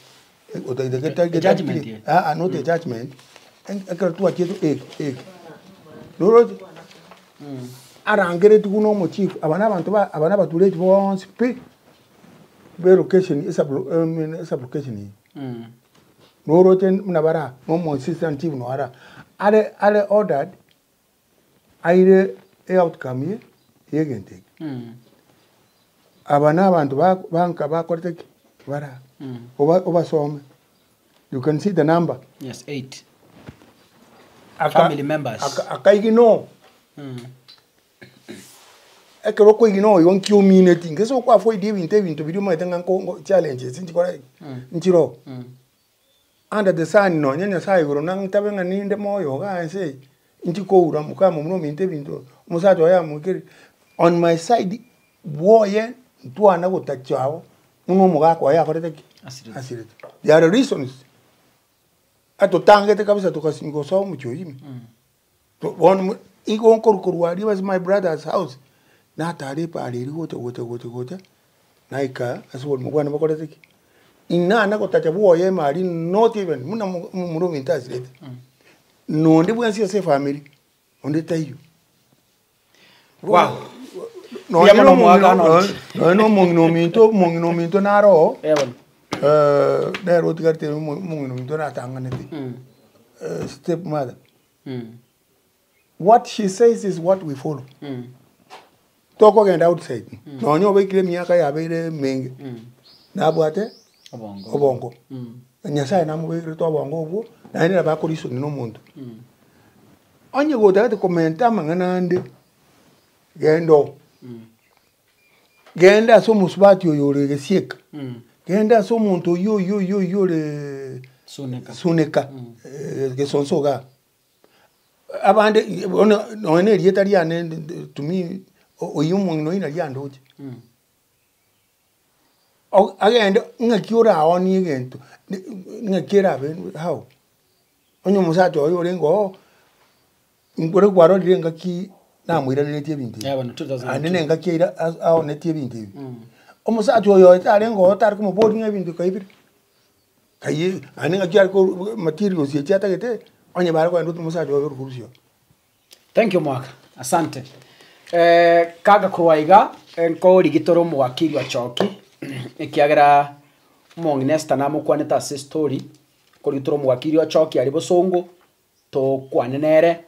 otaete geta A judgment eye? aa not a judgment, ekero twachiete eke eke, noroche? Arangeretigwe na omochief, aba na abanto ba aba na abatureti bonsi pi, be location esub esublocation eye. Noroche buna bare aa, na omo assistant chief noo are aa, are are ordered aire eoutcome ye ya egento eke. Aba na abanto ba banka bakorete ki? Bare aa, oba obasome, you can see the number. Yes, eight. Aka- Family members. aka- akaignore. Ekero okoignore igo nki omineti, gese okwa avoid ebinto ebinto biria omanyete ng'a nko nko challenges nchikore ki? Nchiroo. Under the sun nonye Nyasaye igoro nang'tabe ng'a ninde moyo igaa ense eye, inchi koura mokama buna ominto ebinto, omosacha oye amoikere, on my side bwoye ntwana gotacha abwo, buna omogaka oye akorete ki? Asirete. Asirete. There are reasons, atotangete kabisa tokasinywa gosoa omochie oyio ime. Bono mo igo nkorwa korwa aria ase my brother's house, natara epaara eria gocha gocha gocha gocha, naika ase oborimo bwane bokorete ki? Inana gotacha bwoye ime aria not even buna mo momura ominto asirete, nonde bwensi ase efamiri, onde taiyo. Wow. Nonye Mbuya na mono omong'ina omwaka Arnold. nonye na omong'ina ominto omong'ina ominto naro oo, Eh bono. nere otigarete omong'ina ominto natang'anete, step mother. What she says is what we follow. Tokogenda outside, nonye obeikire emiaka yabeire emenge, nabwate Obongo. obongo. Nyasaye namobekerete obongo obwo, naende nabo akoreason na omonto. Onye gotagete komenta amang'ana ande, genda oo. Genda ase omosubati oyo ore gesieka, genda ase omonto oyio oyio oyio oyio ore Suneka. Suneka, gesonso igaa. Abande bono nonye na erieta riane to me, oyio omong'ina oyio nari andoche. Agende ng'aki oraonie egento, ng'aki erabe how? Onye omosacha oye orenge oo, nkore kwarorire engaki namoiraneretie ebinto ebi, Yeah, bono 2002. naende na engaki aira aonetie ebinto ebi. Omosacha oyo oye tarenge oo tari komoboria ng'a ebinto kaibire, kai naende ng'aki are ko materials echi atagete, onye bare kogenda omosacha oye ore korusia oo. Thank you Mwaka, asante. Kaga korwa iga, nkorigi tore omowakili ochoki, ekiagera omong'ina Esther namokwanete ase estory, nkorigi tore omowakili ochoki aria bosongo, tokwane nere,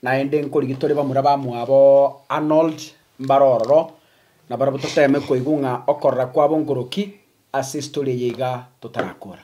naende nkorigi tore bamura bamwabo Arnold mbare ororo, nabarabwo toteme koigwa ng'a okorora kwabo nkoroki ase estory eye iga totarakora.